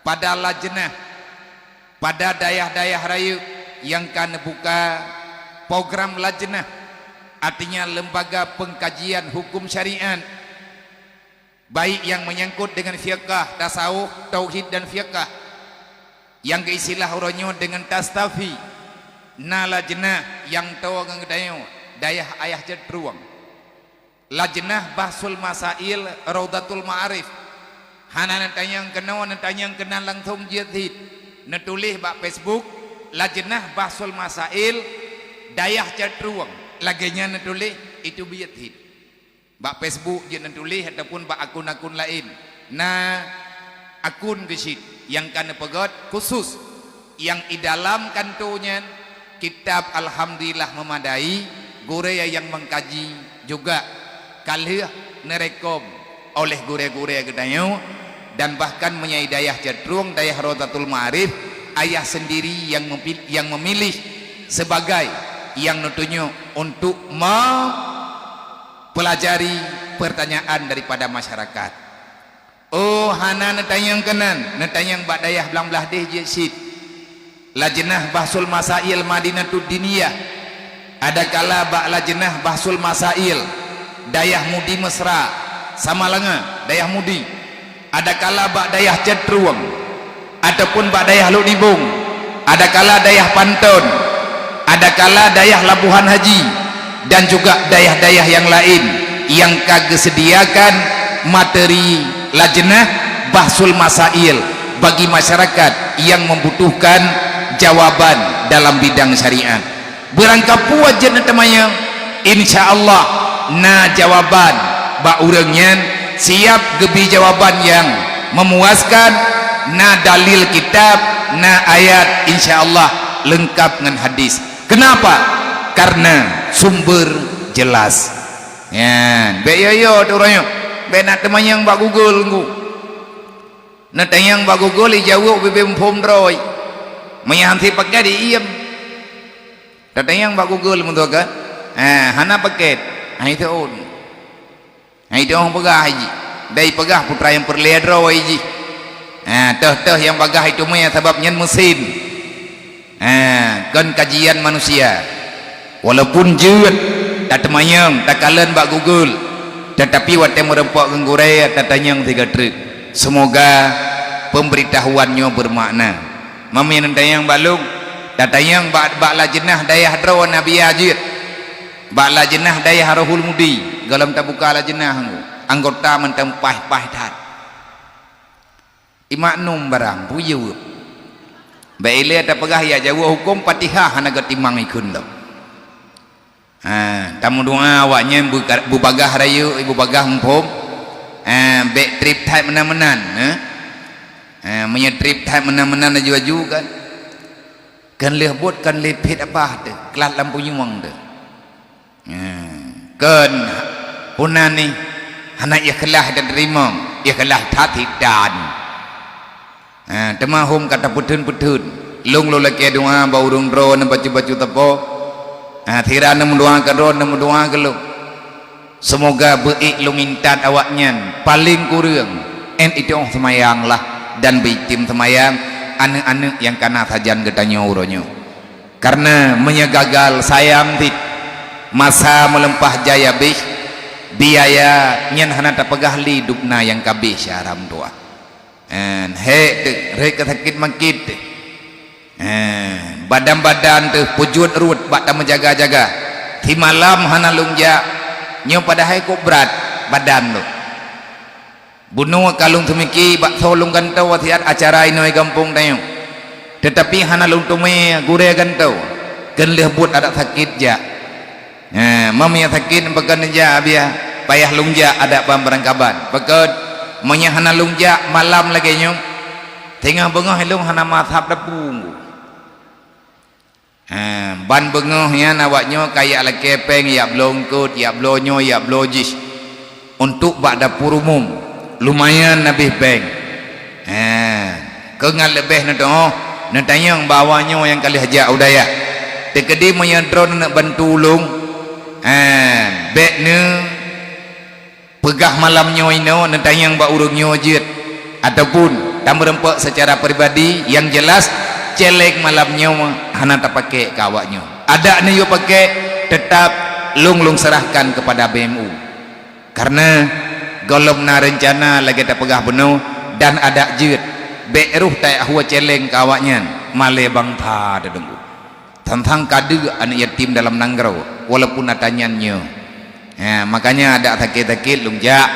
pada lajnah, pada dayah-dayah rayeuk nyang ka neubuka program lajnah, artinya lembaga pengkajian hukum syariat, baik nyang meunyangkot deungon fiqah, tasawuf, tauhid dan fiqah, nyang geuistilah uroe nyoe deungon Tastafi, na lajnah nyang toe ngon geutanyoe, dayah ayah ceutrong. Lajnah Bahsul Masail Raudatul Ma'arif. Hana neutanyong keunoe, neutanyong keunan langsong jeuet cit. Neutuléh bak Facebook, Lajnah Bahsul Masail Dayah Ceutrong. Lagée nyan neutuléh, itu biet cit. Bak Facebook jeuet neutuléh ataupun bak akun-akun laén. Na akun geucit nyang ka neupeugét khusus nyang i dalam kantô nyan kitab Alhamdulillah Meumadai, gurée nyang meukaji juga ka lheueh neurekom oleh gurée-gurée geutanyoe, dan bahkan meunyoe dayah Ceutrong, dayah Rodatul Ma'arif, ayah sendiri yang mempi-, yang memilih sebagai yang neutunyok untuk mempelajari pertanyaan daripada masyarakat. Oh, hana neutanyong keunan, neutanyong bak dayah blang blaih deh jeuet cit. Lajnah Bahsul Masail Madinatud Diniyah, adakala bak Lajnah Bahsul Masail Dayah Mudi Mesra, Samalanga, Dayah Mudi, adakala bak Dayah Ceutrong, ataupun bak Dayah Lhok Nibong, adakala Dayah Panton, adakala Dayah Labuhan Haji, dan juga dayah-dayah yang lain yang ka geuseudiakan materi lajnah bahsul masail bagi masyarakat yang membutuhkan jawaban dalam bidang syariat. Beurangkapeue jeuet neuteumanyong, insya Allah na jawaban bak ureuëng nyan, siap geubri jawaban nyang memuaskan, na dalil kitab, na ayat, insya Allah leungkab ngon hadis. Keunapa? Karena sumber jelas. Nyan, bék yo-yo teuh uroe nyoe. Bék na teumanyong bak Google ngku. Neutanyong bak Google, ijaweueb ubé-bé muphom droe. Meunyo han sép pakai, diiem. Tatanyong bak Google meutuah kan? Ha, hana paket. Ha, itu on. Ha, itu on peugah jih. Dai peugah putra nyang peureulée droe jih. Ha, teuh-teuh nyang bagah itu mé sabab nyan meusén. Ha, kon kajian manusia. Walaupun jeuet, tateumanyong, takalon bak Google, tetapi watée meureumpok ngon gurée, tatanyong sigoe treuk. Semoga pemberitahuan nyoe bermakna. Mami neutanyong bak lôn, tatanyong bak, bak lajnah dayah droe Nabia jeuet. Bak lajnah dayah Rohul Mudi, gohlom tabuka lajnah ngku. Anggota mantong paih-paih that. Imaknum barang, peue jaweueb. Bék ilée tapeugah ya jaweueb huköm Fatihah hana geutimang ikheun lom. Ha, tameudoa awaknyan beu-, beubagah rayeuk, beubagah muphom. Ha, bék treb that meunan-meunan, ha. Ha, meunyoe treb that meunan-meunan laju-laju kan. Kan lheueh buet kan lé phét abah teuh, klat lam punyueng teuh. Ha, kon puna nih hana ikhlas dan teurimong, ikhlas that hitan. Ha, teuma hom ka tapeutheun-peutheun. Lôn lôn lakée doa bak ureuëng droe neubacut-bacut teupeu. Ha, sira neumeudoa keu droe neumeudoa keu lôn. Seumoga beu-ék lôn intat awaknyan paleng kureueng én itong seumayang lah dan beuitem seumayang aneuëk-aneuëk nyang kana sajan geutanyoe uroe nyoe. Kareuna meunyoe gagal sayang dit, masa meulimpah jaya bih, biaya nyan hana tapeugah lé dubna nyang ka bih syahram tuah. Hen, hék teuh, rhét ka sakét makét teuh. Hen, badan-badan teuh peujeuet rot bak tameujaga-jaga. Simalam hana lôn jak, nyoe padahai kok brat badan lôn. Bunoe ka lôn seumiki bak soe lôn gantoe siat acara inoe gampông tanyoe. Teutapi hana lôn teumé gurée gantoe, kheun lheueh buet adak sakét jak. Nyan, meunyoe sakét pakon jak, biasa payah lôn jak adak ban beurangkaban. Pakon, meunyoe hana lôn jak malam lagée nyoe, teungoh beungoh ilôn hana masab dapu. Ha, ban beungoh nyan awaknyoe ka jak lakée péng, jak bloe eungkôt, jak bloe nyoe, jak bloe jih. Untuk bak dapur umum, lumayan habéh péng. Ha, keu ngat leubeh neutoh, neutanyong bak awaknyoe nyang ka lheueh jak u dayah. Teukeudi meunyoe droeneuh neuk bantu ulôn, ha, bék neu peugah malam nyoe inoe neutanyong bak ureuëng nyoe jeuet, ataupun tameureumpok seucara pribadi, nyang jeulaih céléng malam nyoe hana tapakék keu awaknyoe. Adak neuyue pakék, teutap lôn, lôn seurahkan keupada B M U. Kareuna gohlom na reuncana lagée tapeugah bunoe dan adak jeuet, bék rôh taék hue céléng keu awaknyan, malée bansa teudeungoe. Than-than ka deuek aneuëk yatim dalam nanggroe, walaupun ata nyan nyoe. Ha, makanya adak sakét-sakét lôn jak.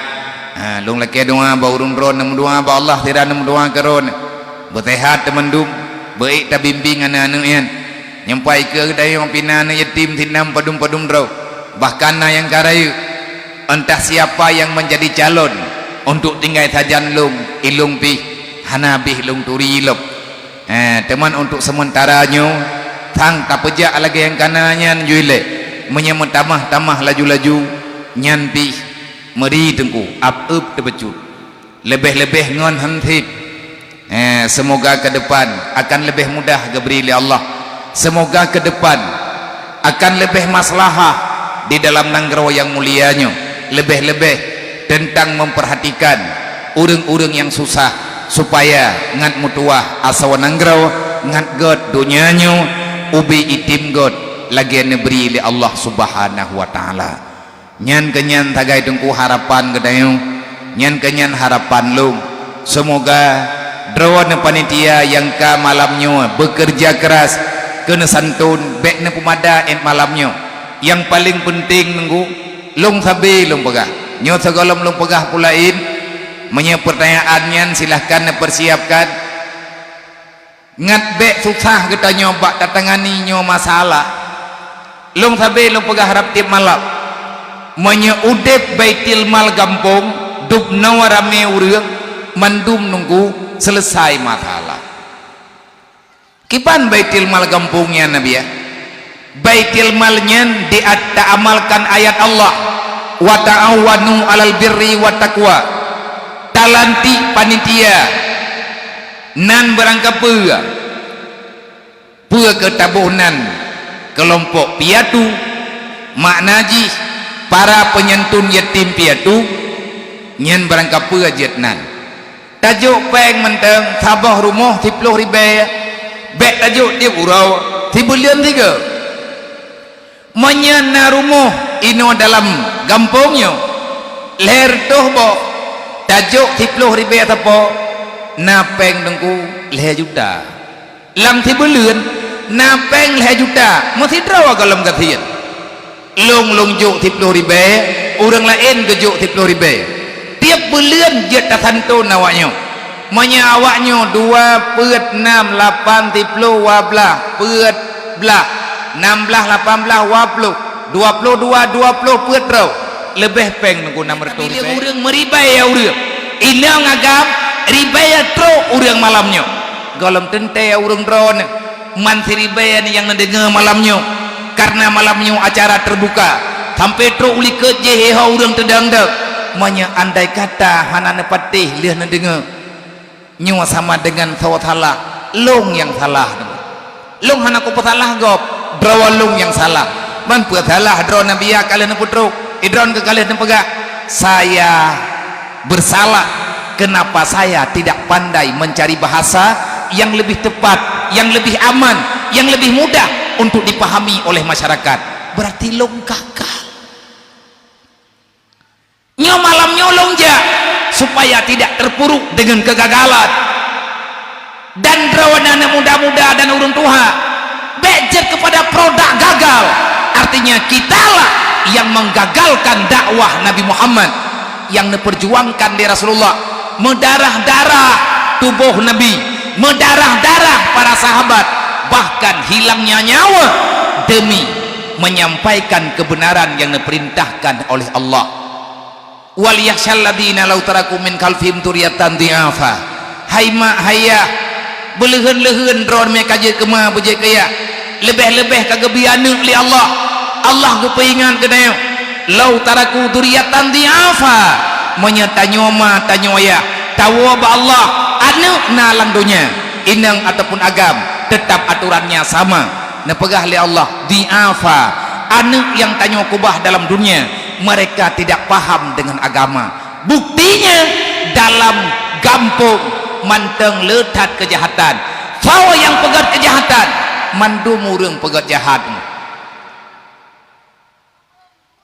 Ha, lôn lakée doa bak ureuëng droeneuh, meudoa bak Allah sira neumeudoa keu droeneuh. Beuseuhat teumandum, beuék tabimbéng aneuëk-aneuëk nyan. Nyang pai keu geutanyoe pih na aneuëk yatim sinan padum-padum droe. Bahkan na nyang ka rayeuk. Entah siapa yang menjadi calon untuk tinggai sajan lôn, ilôn pih hana bih lôn turi lom. Eh, teuma untuk sementara nyoe, sang tapeujak lagée nyang kana nyan jui lé. Meunyoe meutamah-tamah laju-laju, nyan pih Meuri Teungku, ap-ep teupeujeuet. Leubeh-leubeh ngon hansip. Eh, semoga ke depan akan lebih mudah geubri lé Allah. Semoga ke depan akan lebih maslahah di dalam nanggroe nyang mulia nyoe. Leubeh-leubeh teuntang memperhatikan ureuëng-ureuëng nyang susah, supaya ngat meutuwah asoe nanggroe, ngat gét donya nyoe, ubé item gét lagée neubri lé Allah Subhanahu wa Ta'ala. Nyan keuh nyan sagai Teungku harapan geutanyoe, nyan keuh nyan harapan lôn. Semoga droeneuh panitia nyang ka malam nyoe bekerja keras keu neusantun, bék neupeumada ék malam nyoe. Nyang paleng peunteng Teungku, lôn sabe lôn peugah. Nyoe sigohlom lôn peugah peue laén, meunyoe peurtanyaan nyan silahkan neupersiapkan. Ngat bék susah geutanyoe bak tatangani nyoe masalah. Lôn sabe lôn peugah rab tieb malam, meunyoe udeb Baitul Mal gampông, dubnoe ramé ureuëng, mandum Teungku seuleusai masalah. Kiban Baitul Mal gampông nyan, Nabi, ya? Baitul Mal nyan di at-, taamalkan ayat Allah, "Wa ta'awanu 'alal birri wat taqwa." Talantik panitia nan beurangkapeue, peue keu taboh nan keulompok piatu, makna jih para peunyantun yatim piatu, nyan beurangkapeue jeuet nan. Tajok péng mantong saboh rumoh siploh ribée, bék tajok tieb uroe sibuleuen sigoe. Meunyoe na rumoh inoe dalam gampông nyoe, lhée reutôh boh, tajok siploh ribée sapo, na péng Teungku lhée juta. Lam sibuleuen na péng lhée juta, meusidroe gohlom gasien. Lôn, lôn jok siploh ribée, ureuëng laén geujok siploh ribée. Tieb buleuen jeuet tasantun awaknyoe. Meunyoe awaknyoe dua peuet nam lapan siploh dua blaih peuet blaih, nam blaih lapan blaih dua ploh, dua ploh dua, dua ploh peuet droe, leubeh péng Teungku nam reutôh ribée. Ureuëng meuribée ya ureuëng. Inong agam ribée ya trok ureuëng malam nyoe. Gohlom teuntée ureuëng droeneuh. Man siribée nyang neudeungoe malam nyoe, kareuna malam nyoe acara teubuka, sampoe trok u likot jih ho ureuëng teudong-dong. Meunyoe andai kata hana neupatéh lheueh neudeungoe, nyoe sama deungon soe salah, lôn nyang salah. Lôn hana kupeusalah gob, droe lôn nyang salah. Man peue salah droe Nabi ya ka lheueh neupeutrok, idroen keu ka lheueh neupeugah, "Saya bersalah, kenapa saya tidak pandai mencari bahasa yang lebih tepat, yang lebih aman, yang lebih mudah untuk dipahami oleh masyarakat?" Berarti lôn gagal. Nyoe malam nyoe lôn jak supaya tidak terpuruk dengan kegagalan. Dan droeneuh aneuk muda-muda dan ureuëng tuha, bék jeuet keupada produk gagal. Artinya, kitalah yang menggagalkan dakwah Nabi Muhammad yang neupeurjuangkan lé Rasulullah. Meudarah-darah tuboh Nabi, meudarah-darah para sahabat, bahkan hilangnya nyawa demi menyampaikan kebenaran yang diperintahkan oleh Allah. "Wal yakhsyal ladzina law taraku min khalfihim dzurriyyatan dhi'afa." Hai mak, hai yah, beuleuheun-leuheun droe mé ka jeuet keu ma, beujeuet keu yah, leubeh-leubeh ka geubri aneuk lé Allah. Allah geupeuingat keu tanyoe, "Law taraku dzurriyyatan dhi'afa." Meunyoe tanyoe ma, tanyoe yah, tawoe bak Allah, aneuk na lam donya, inong ataupun agam, teutap aturannya sama. Neupeugah lé Allah, "Dhi'afa," aneuk nyang tanyoe keubah dalam dunia, mereka tidak paham dengan agama. Buktinya, dalam gampông mantong le that keujahatan. Soe nyang peugét keujahatan? Mandum ureuëng peugét jahat.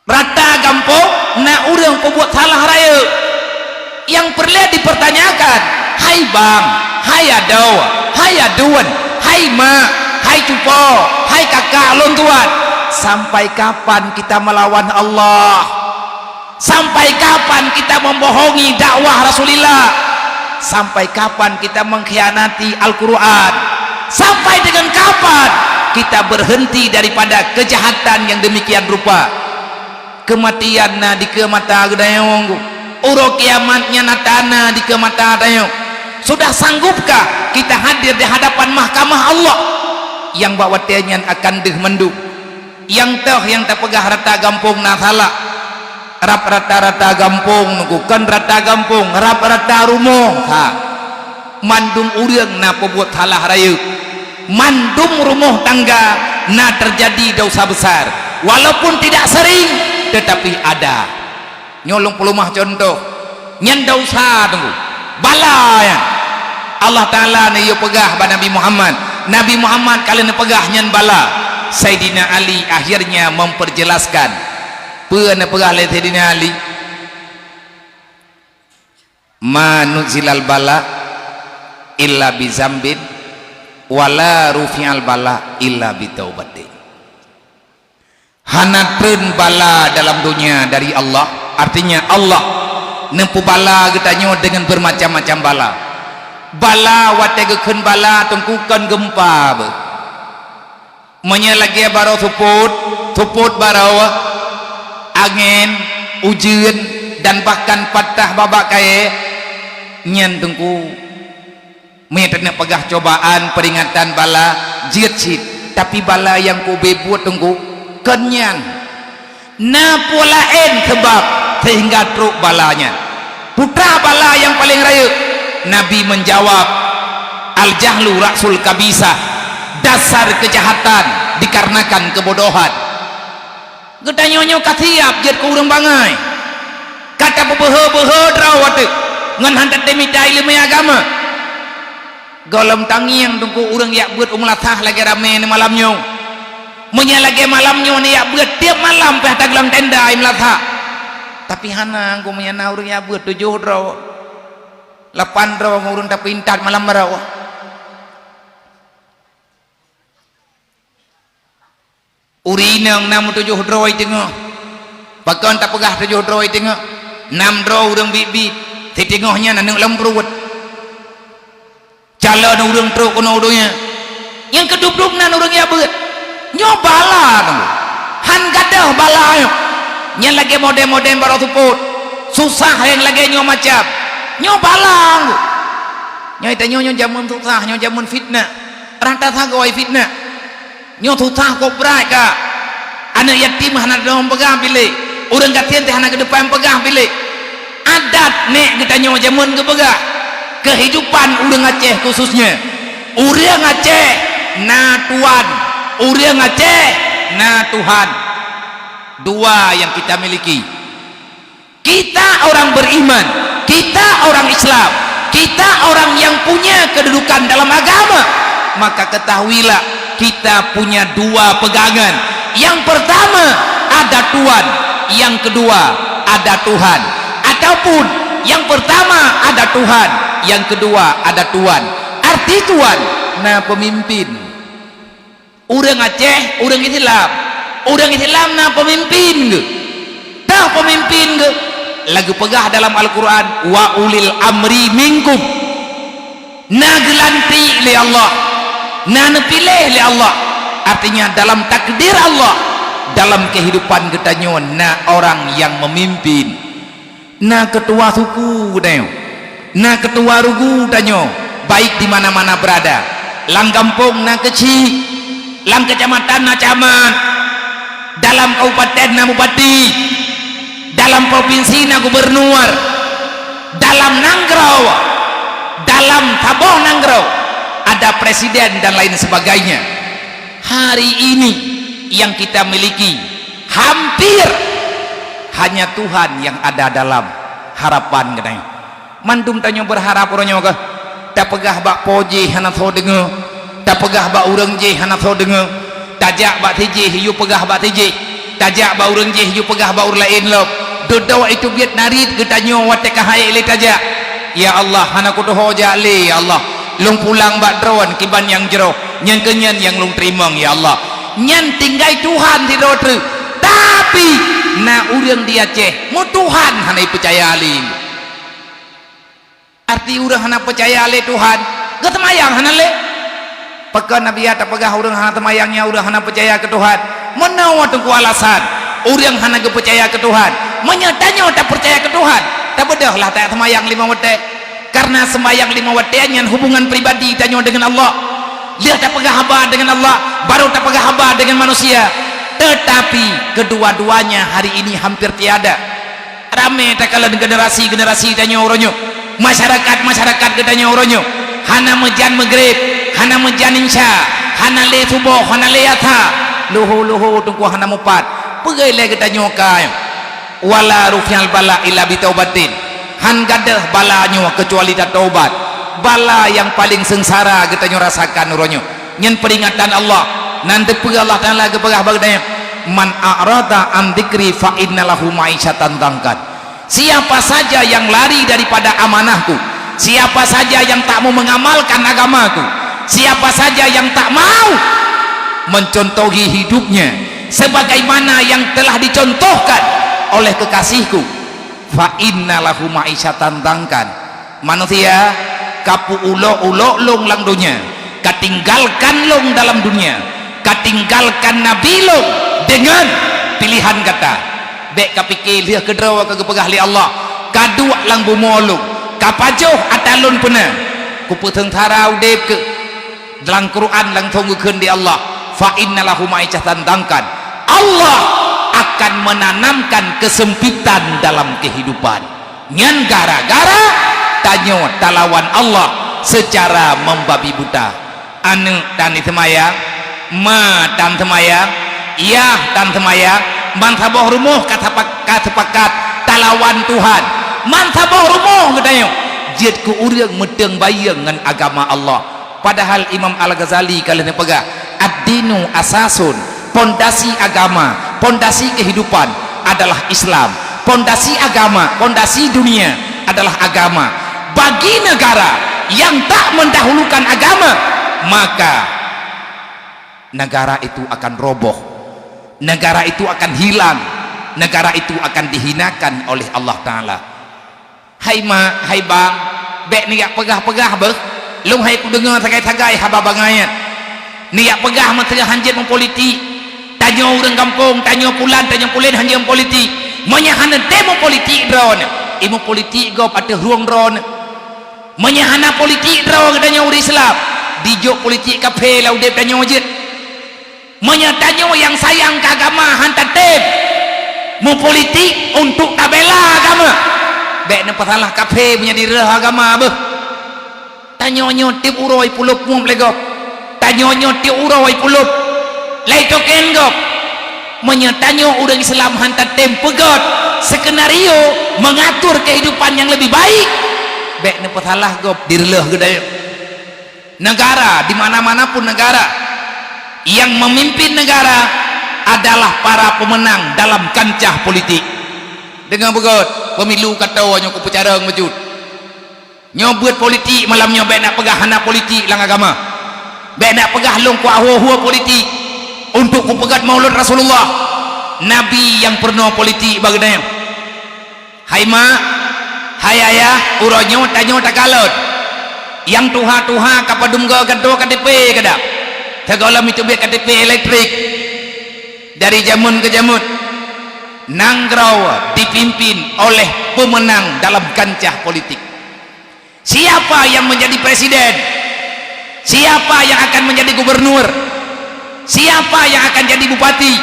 Rata gampông na ureuëng peubuet salah rayeuk. Nyang peureulée dipertanyakan, hai bang, hai adoe, hai aduen, hai mak, hai cupo, hai kakak lôn tuan, sampai kapan kita melawan Allah? Sampai kapan kita membohongi dakwah Rasulullah? Sampai kapan kita mengkhianati Al-Quran? Sampai dengan kapan kita berhenti daripada kejahatan yang demikian rupa? Keumatian na dikeue mata geutanyoe, uroe kiamat nyan nyata na dikeue mata tanyoe. Sudah sanggupkah kita hadir di hadapan mahkamah Allah? Nyang bak watée nyan akan deuh mandum. Nyang toh nyang tapeugah rata gampông na salah. Rab rata-rata gampông, Teungku, kon rata gampông, rab rata rumoh, ha. Mandum ureuëng na peubuet salah rayeuk. Mandum rumoh tangga na teujadi desya besar. Walaupun tidak sering, tetapi ada. Nyoe lôn peuleumah cuntoh. Nyan desya, Teungku. Bala nyan. Allah Taala neuyue peugah bak Nabi Muhammad. Nabi Muhammad ka lheueh neupeugah nyan bala. Saidina Ali akhirnya memperjelaskan. Peue neupeugah lé Saidina Ali? "Ma nuzilal bala illa bizambin, wala rufi'al bala illa bitaubatin." Hana treun bala dalam donya dari Allah, artinya Allah neupeubala geutanyoe deungon bermacam-macam bala. Bala watée geukheun bala, Teungku, kon geumpa beuh. Meunyoe lagée baroe seupôt, seupôt baroe, angén, ujeuen, dan bahkan patah babah kayée, nyan, Teungku, meunyoe taneuk peugah cobaan, peuringatan, bala, jeuet cit. Tapi bala nyang ka ubé buet, Teungku, kon nyan. Na peue laén sabab sehingga trok bala nyan. Peue bala nyang paleng rayeuk? Nabi menjawab, "Al-jahlu ra'sul kabisah." Dasar kejahatan dikarenakan kebodohan. Geutanyoe nyoe ka siab jeuet keu ureuëng bangai. Ka tapeubeuhe-beuhe droe watée ngon hana tatem mita iéleumé agama. Gohlom tangieng, Teungku, ureuëng jak beuet u meulasah lagée ramé nyoe malam nyoe. Meunyoe lagée malam nyoe neujak beuet, tieb malam pih taglom tenda i meulasah. Tapi hana, Teungku, meunyoe na ureuëng jak beuet tujoh droe, lapan droe ngon ureuëng tapeuintat malam baroe. Ureuëng inong na meutujoh droe teungoh. Pakon tapeugah tujoh droe teungoh? Nam droe ureuëng biet-biet, siteungoh nyan aneuëk lom pruet. Calon ureuëng trok keunoe u donya. Nyang keudub-dub nan ureuëng jak beuet. Nyoe bala nyoe. Han gadôh bala nyoe. Nyang lagée modern-modern baroe seupôt. Susah nyang lagée nyoe macam. Nyoe bala nyoe. Nyoe tanyoe nyoe jameun susah, nyoe jameun fitnah. Rata sagoe fitnah. Nyoe susah kok brat ka. Aneuëk yatim hana droe peugah bilék. Ureuëng gasien teuh hana keudeupan peugah bilék. Adat nek geutanyoe jameun geupeugah. Kehidupan ureuëng Aceh khususnya. Ureuëng Aceh na tuan. Ureuëng Aceh na Tuhan. Dua yang kita miliki. Kita orang beriman, kita orang Islam, kita orang yang punya kedudukan dalam agama, maka ketahuilah kita punya dua pegangan. Yang pertama ada Tuhan, yang kedua ada Tuhan. Ataupun yang pertama ada Tuhan, yang kedua ada Tuhan. Arti Tuhan, na pemimpin. Ureuëng Aceh, ureuëng Islam. Ureuëng Islam na peumimpin geuh. Tah peumimpin geuh. Lagée peugah dalam Al-Quran, "Wa ulil amri minkum." Na geulantik lé Allah. Na neupiléh lé Allah. Artinya dalam takdir Allah, dalam kehidupan geutanyoe na orang yang memimpin. Na keutua suku tanyoe, na keutua rugu tanyoe, baik di mana-mana berada. Lam gampông na keuchik, lam keucamatan na camat, dalam kabupaten na bupati, dalam provinsi na gubernur, dalam nanggroe, dalam saboh nanggroe ada presiden dan lain sebagainya. Hari ini yang kita miliki hampir hanya Tuhan yang ada dalam harapan geutanyoe. Mandum tanyoe berharap uroe nyoe keuh. Tapeugah bak po jih hana soe deungoe. Tapeugah bak ureuëng jih hana soe deungoe. Tajak bak si jih yue peugah bak si jih. Tajak bak ureuëng jih yue peugah bak ureuëng laén lom. Dudoe itu biet narit geutanyoe watée ka hai lé tajak. Ya Allah, hana kutuho jak lé, ya Allah. Lôn pulang bak droen kiban nyang jroh, nyang keunyan nyang lôn teurimong, ya Allah. Nyan tinggai Tuhan sidroe treuk. Tapi, na ureuëng di Aceh, meutuhan hana peucaya lé. Arti ureuëng hana peucaya lé Tuhan, geuseumayang hana lé. Pakon Nabi ya tapeugah ureuëng hana seumayang nyan ureuëng hana peucaya keu Tuhan? Meunoe teungku alasan ureuëng hana geupeucaya keu Tuhan. Meunyoe tanyoe tapeucaya keu Tuhan, tabeudôh lah tajak seumayang limong watée. Karena seumayang limong watée nyan hubungan pribadi tanyoe deungon Allah. Lheueh tapeugah haba deungon Allah, baru tapeugah haba deungon manusia. Tetapi kedua-duanya hari ini hampir tiada. Ramé takalon generasi-generasi tanyoe uroe nyoe, masyarakat-masyarakat geutanyoe uroe nyoe, hana meujan Maghrib, hana meujan Isya, hana lé Suboh, hana lé Asar, luho-luho teungku hana mupat. Peugah lé geutanyoe ka, "Wala rufi'al bala illa bitaubatin." Han gadôh bala nyoe keucuali tatobat. Bala nyang paleng seungsara geutanyoe rasakan uroe nyoe. Nyan peuringatan Allah. Nan teupeue Allah Taala geupeugah bak geutanyoe, "Man a'rada an dzikri fa inna lahu ma'isyatan dhankan." Siapa saja yang lari daripada amanahku, siapa saja yang tak mau mengamalkan agamaku, siapa saja yang tak mau mencontohi hidupnya sebagaimana yang telah dicontohkan oleh kekasihku, fa inna lahu ma'isyatan dhankan. Manusia ka peuulok-ulok lôn lam dunia, ka tinggalkan lôn dalam dunia, ka tinggalkan Nabi lôn dengan pilihan gata. Bék ka pike lheueh keudroe ka geupeugah lé Allah, ka duek lam bumoe lôn, ka pajoh ata lôn peuna, kupeuseungsara udeb keuh. Dalam Quran langsung geukheun di Allah, "Fa inna lahu ma'isyatan dhankan." Allah akan menanamkan kesempitan dalam kehidupan. Nyan gara-gara tanyoe talawan Allah secara membabi buta. Aneuk tan seumayang, ma tan seumayang, yah tan seumayang, bansaboh rumoh ka sepak-, ka sepakat talawan Tuhan. Bansaboh rumoh geutanyoe jeuet keu ureuëng meuteueng bayeue ngon agama Allah. Padahal Imam Al-Ghazali ka lheueh neupeugah, "Ad-dinu asasun," pondasi agama, pondasi kehidupan adalah Islam. Pondasi agama, pondasi dunia adalah agama. Bagi negara yang tak mendahulukan agama, maka negara itu akan roboh. Negara itu akan hilang. Negara itu akan dihinakan oleh Allah Taala. Hai mak, hai bang, bék neujak peugah-peugah beuh. Lôn hai kudeungoe sagai-sagai haba bangai nyan. Neujak peugah meuteugah hanjeuet meupolitik. Tanyoe ureuëng gampông, tanyoe pulan, tanyoe pulen hanjeuet meupolitik. Meunyoe hana tém meupolitik droeneuh, i meupolitik gob ateueh rueng droeneuh. Meunyoe hana politik droe geutanyoe ureuëng Islam, dijok politik kaphé lam udeb tanyoe jeuet. Meunyoe tanyoe nyang sayang keu agama han tatém meupolitik untuk tabela agama, bék neupeusalah kaphé meunyoe direuloh agama beuh. Tanyoe nyoe tieb uroe pulop mueb lé gob. Tanyoe nyoe tieb uroe pulop lé token gob. Meunyoe tanyoe ureuëng Islam han tatém peugét skenario mengatur kehidupan yang lebih baik, bék neupeusalah gob direuloh geutanyoe. Negara, di mana-mana pun negara, yang memimpin negara adalah para pemenang dalam kancah politik. Deungoe beugét, pemilu ka toe nyoe kupeucarông beujeuet. Nyoe beuet politik malam nyoe, bék nak peugah hana politik lam agama. Bék nak peugah lôn kuat hue-hue politik untuk kupeugét maulud Rasulullah. Nabi nyang peurunoe politik bak geutanyoe. Hai mak, hai ayah, uroe nyoe tanyoe takalon. Nyang tuha-tuha ka padum goe gantoe K T P kadang. Sigohlom itu beuet K T P elektrik. Dari jameun ke jameun, nanggroe dipimpin oleh pemenang dalam kancah politik. Siapa yang menjadi presiden? Siapa yang akan menjadi gubernur? Siapa yang akan jadi bupati?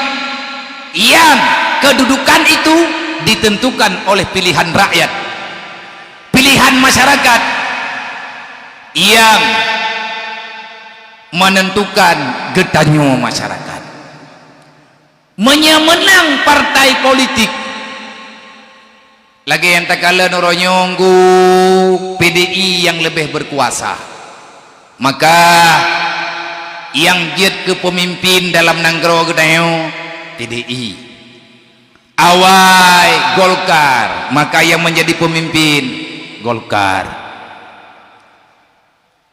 Yang kedudukan itu ditentukan oleh pilihan rakyat, pilihan masyarakat yang menentukan geutanyoe masyarakat. Meunyoe meunang partai politik, lagée nyang takalon uroe nyoe P D I nyang leubeh beukuasa, maka nyang jeuet keu peumimpin dalam nanggroe geutanyoe P D I. Awai Golkar, maka nyang meunjadi peumimpin Golkar.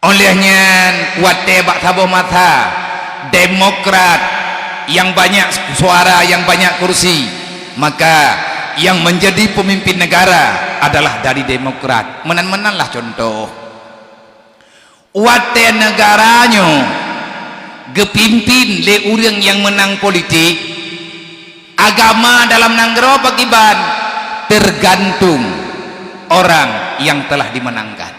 Óh lheueh nyan, watée bak saboh masa Demokrat nyang banyak suara, nyang banyak kursi, maka nyang meunjadi peumimpin negara adalah dari Demokrat. Meunan-meunan lah cuntoh. Watée negara nyoe geupimpin lé ureuëng nyang meunang politik, agama dalam nanggroe pakriban tergantung orang yang telah dimenangkan.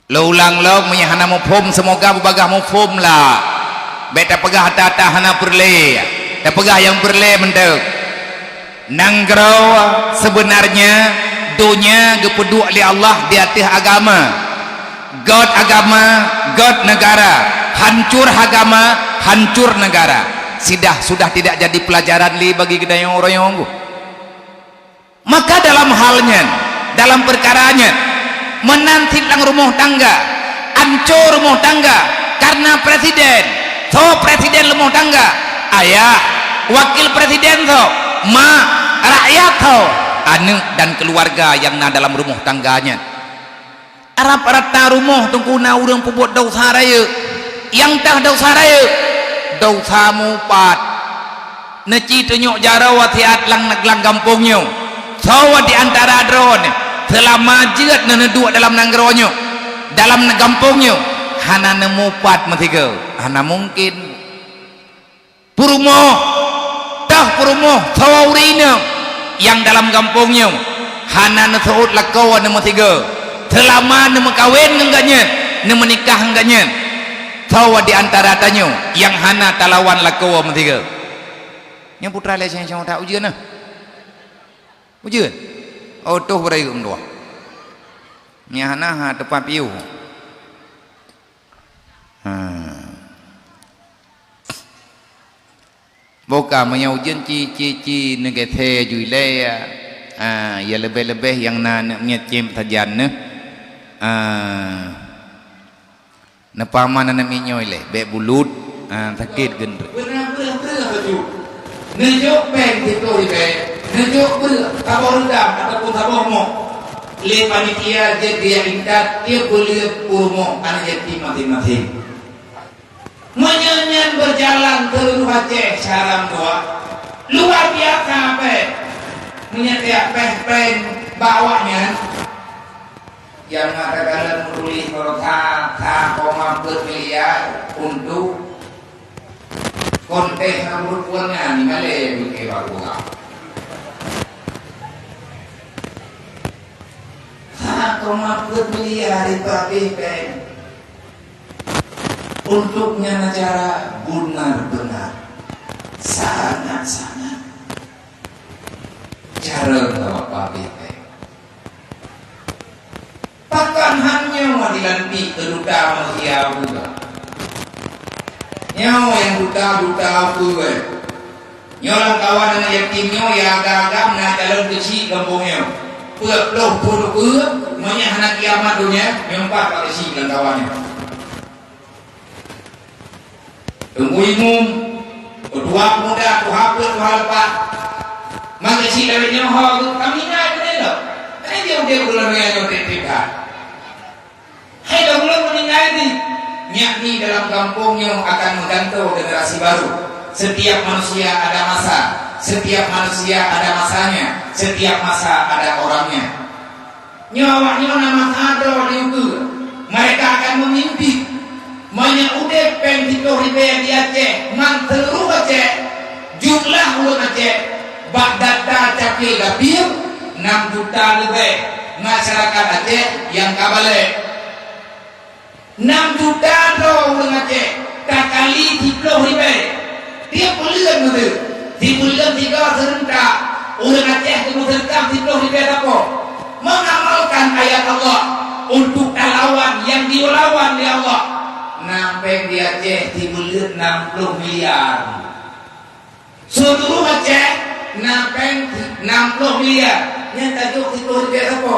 Lôn ulang lom, meunyoe hana muphom, seumoga beubagaih muphom lah. Bék tapeugah ata-ata hana peureulée, tapeugah nyang peureulée mantong. Nanggroe seubeunarnya donya geupeuduek lé Allah di ateueh agama. Gét agama, gét neugara. Hancur agama, hancur neugara. Sidah sudah tidak jadi pelajaran lé bagi geutanyoe uroe nyoe. Maka dalam hal nyan, dalam peukara nyan, meunan cit lam rumoh tangga, ancô rumoh tangga, kareuna presiden, soe presiden rumoh tangga, ayah, wakil presiden soe, mak, rakyat soe, aneuk dan keuluwarga nyang na dalam rumoh tangga nyan. Rab-rata rumoh teungku na ureuëng peubuet desya rayeuk. Nyang teuh desya rayeuk, desya mupat. Neuci tunyok jaroe wasiat lam, lam gampông nyoe. Soe di antara droeneuh seulama jeuet neuduek dalam nanggroe nyoe, dalam gampông nyoe, hana neumupat meusigoe? Hana mungken. Peurumoh, teuh peurumoh, soe ureuëng inong nyang dalam gampông nyoe hana neuseuôt lakoe neumeusigoe, seulama neumeukawen ngon gobnyan, neumeunikah ngon gobnyan. Soe di antara tanyoe nyang hana talawan lakoe meusigoe? Nyoe putra lé seng-seng that ujeuen na. Ujeuen. Oh, toh beurayeuk meutuah. Nyang hana ha teupah piôh. Ha. Boh ka meunyoe ujeuen ci, ci, ci neugeusé ju ilée, ya. Ah, ya leubeh-leubeh nyang na aneuk miet cém sajan neuh. Ah, neupaman aneuk miet nyoe ilée, bék bulut, ah, sakét geundreuk. Beuna breueh-breueh laju. Neujok péng siploh ribée, neujok breueh saboh reudam ataupun saboh mok. Lé panitia jeuet geujak intat tiep buleuen u rumoh aneuk yatim maséng-maséng. Meunyoe nyan beujalan seuluruh Aceh syedara meutuah, luar biasa péng. Meunyoe tiep péng-péng bak awaknyan, nyang na takalon meutuléh keureuta sa koma peuet miliar untuk kontes nyang beureukuan nyan, di malée bukée bak ureuëng. Sa koma peuet miliar itu habéh péng. Untuk nyan acara beuna-beuna sangat-sangat jareueng awak pabéh péng. Pakon han nyoe dilantik keu duta manusia buta? Nyoe nyang duta-duta peue? Nyoe lam kawan aneuk yatim nyoe ya agam-agam na calon keuchik gampông nyoe. Peuet ploh peuet ukeue, meunyoe hana kiamat donya, nyoe pat bak keuchik lam kawan nyoe. Teungku Imum, ketua pemuda, tuha peuet, tuha leupah. Maka cit lawét nyoe ho geuh, kami na keuneuk lom. Hana dia udeb bulan raya nyoe tiep-tiep that. Hai dah bulan meuninggai ni, nyak ni dalam gampông nyoe akan menggantung generasi baru. Setiap manusia ada masa, setiap manusia ada masanya, setiap masa ada orangnya. Nyoe awak nyoe na masa droe di ukeue. Mereka akan memimpin. Meunyoe udeb péng siploh ribée di Aceh, ngon seuluruh Aceh, jumlah ureuëng Aceh, bak data capil dapil, nam juta leubeh masyarakat Aceh nyang ka balek. Nam juta droe ureuëng Aceh takali siploh ribée. Tiep buleuen meuteuk, sibuleuen sigoe seureuntak, ureuëng Aceh geumeuseudekah siploh ribée sapo. Mengamalkan ayat Allah untuk talawan nyang dilawan lé Allah. Nam péng di Aceh sibuleuen nam ploh miliar. Seuluruh Aceh na péng nam ploh miliar, nyan tajok siploh ribée sapo.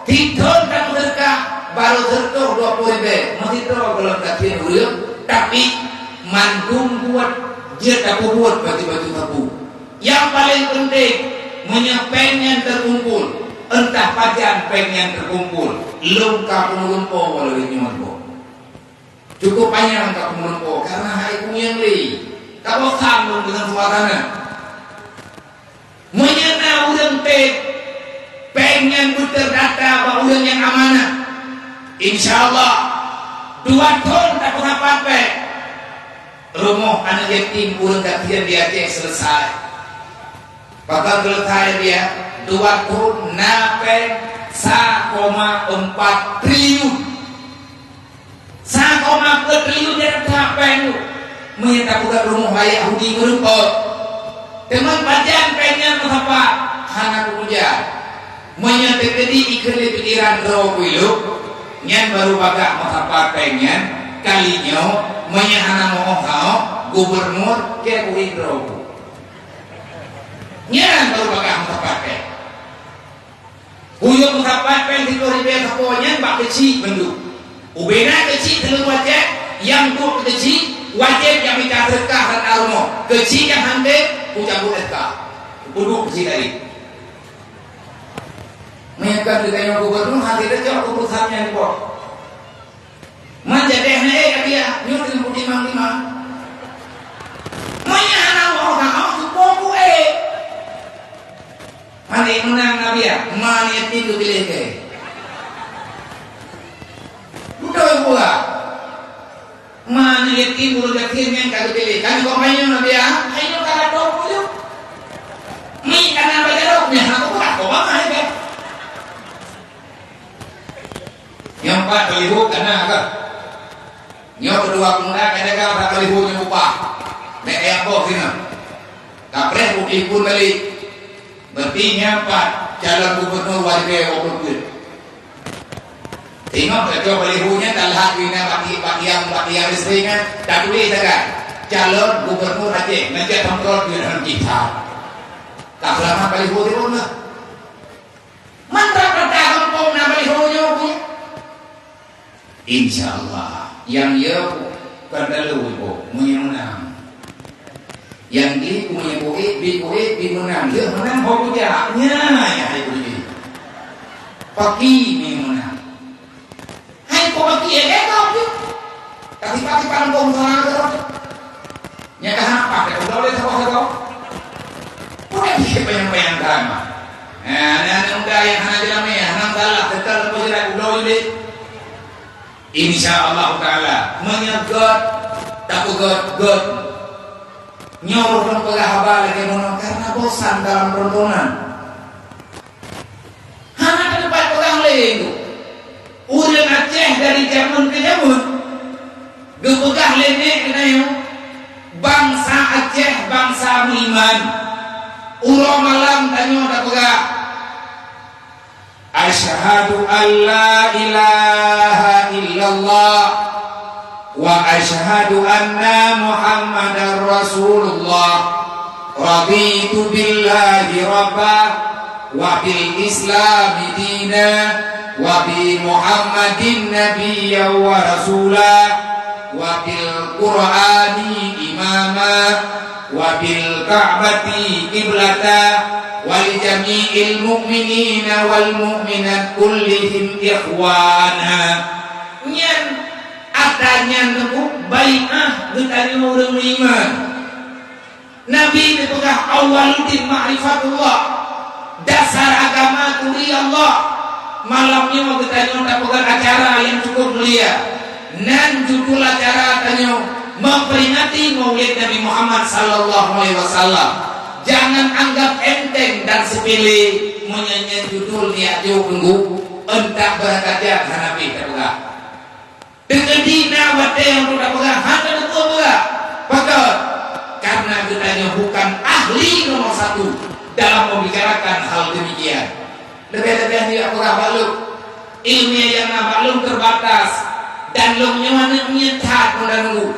Sithon tameuseudeukah barô seureutôh dua ploh ribée, meusidroe gohlom gasien ureuëng, tapi mandum buet jeuet tapeubuet baju-baju sapu. Nyang paleng peunteng, meunyoe péng nyan teukumpul, entah pajan péng nyan teukumpul, lôn ka peumeurumpok walau nyoe boh. Cukup panyang ka peumeurumpok, karna hai kunyang lé. Ka bosan lôn deungon suasana. Meunyoe na ureuëng teb, péng nyan beuterdata bak ureuëng nyang amanah. Insya Allah, dua thon tapeusapat péng. Rumoh aneuk yatim ureuëng gasien di Aceh selesai. Pakon selesai dia, dua thon na péng sa koma empat triliun. Sa koma peuet triliun nyang that péng tu. Meunyoe tapeugah rumoh rakyat Yahudi meurumpok. Teuma pajan péng nyan meusapat, hana kupuja. Meunyoe teukeudi ikheun lé pikiran droe kuiluk, nyan baru bagah meusapat péng nyan, kali nyoe, meunyoe hana moh saôh, gubernur, keu kuhi droe ku. Nyan baru bagah meusapat péng. Kuyueng meusapat péng siplôh ribèe sapo nyan bak keuchik mandum. Ubena keuchik teulheueh wajéb, nyang duek keuchik wajéb nyang mita seudeukah rata rumoh. Keuchik nyang han tem, kucabut S K. Peuduek keuchik tadi. Meunyoe ka geutanyoe gubernur, hase teucok keuputusan nyan diboh. Man jadeh na ék Nabi, nyoe teungoh timang-timang. Meunyoe hana woe ka hok, cupo ku ék. Man ék meunang Nabi, man yatim geupiléh keu. Beutôi pula. Man yatim ureueng gasien nyang ka geupiléh. Kan kok manyang Nabi, ayo ka lato pujoe. Mi kana bajarok, mi hana kubuka, kok bangai kan. Nyang pat baliho kana ka. Nyoe keudua pemuda ka jaga bak baliho nyang upah. Mek kaya boh sinan. Kapreh putih pun balik. Berarti nyang pat calon gubernur wajib walau pun. Tengok kacau baliho nyan dah lahat bina bak, bak tiang, bak tiang listrik kan. Tak tulis dah kan. Calon gubernur Aceh. Nanti akan berot duit dalam kitab. Tak selamat baliho dia pun lah. Mantap kata kampung na baliho nyoe pun. Insya Allah, nyang yeu kon talo iboh meunyoe meunang. Nyang di meunyoe buet, bi buet, bi meunang. Yeu meunang ho kujak. Nya, ya hai kujak. Paki ni meunang. Hai ko paki ya kau tu. Tapi paki pandang kau sana ke? Nyang ka hana pakai udah oleh saboh-saboh. Udah bisa bayang-bayangkan mah. Nah, anak-anak muda nyang hana jeulamak, hana salah, tetap lembu jerat udah oleh. Insya Allah Taala, meunyoe göt, tapeugöt-göt. Nyoe ureueng peugah haba lagèe meunoe karena bosan dalam rontonan. Hana teupat peugah lé. Ureueng Aceh dari jameun keu jameun geupeugah lé nek geutanyoe, bansa Aceh bansa meuiman. Uroe malam tanyoe tapeugah, "Asyhadu an la ilaha illallah." Wa asyhadu anna Muhammadar Rasulullah. Raditu billahi rabba, wa bil Islami dina, wa bi Muhammadin nabiyya wa rasula, wa bil Qur'ani imama, wa bil Ka'bati qiblata, wa li jami'il mu'minina wal mu'minat kullihim ikhwana. Nyan Ata nyan teupeu bai'ah geutanyoe ureueng meuiman. Nabi neupeugah, "Awwaluddin ma'rifatullah." Dasar agama turi Allah. Malam nyoe geutanyoe tapeugöt acara nyang cukup mulia. Nan judul acara tanyoe memperingati Maulid Nabi Muhammad sallallahu alaihi wasallam. Jangan anggap enteng dan sepele meunyoe nyan judul nyak jok teunggu, entak beurakajan hana pih tapeugah. Teukeudi na watèe nyang tapeugah hana teupeue peugah. Pakon? Karena geutanyoe bukan ahli nomor satu dalam membicarakan hal demikian. Leubeh-leubeh nyoe peugah bak lôn. Ileumèe nyang na bak lôn terbatas dan lôn nyoe aneuk miet that meunan nunggu.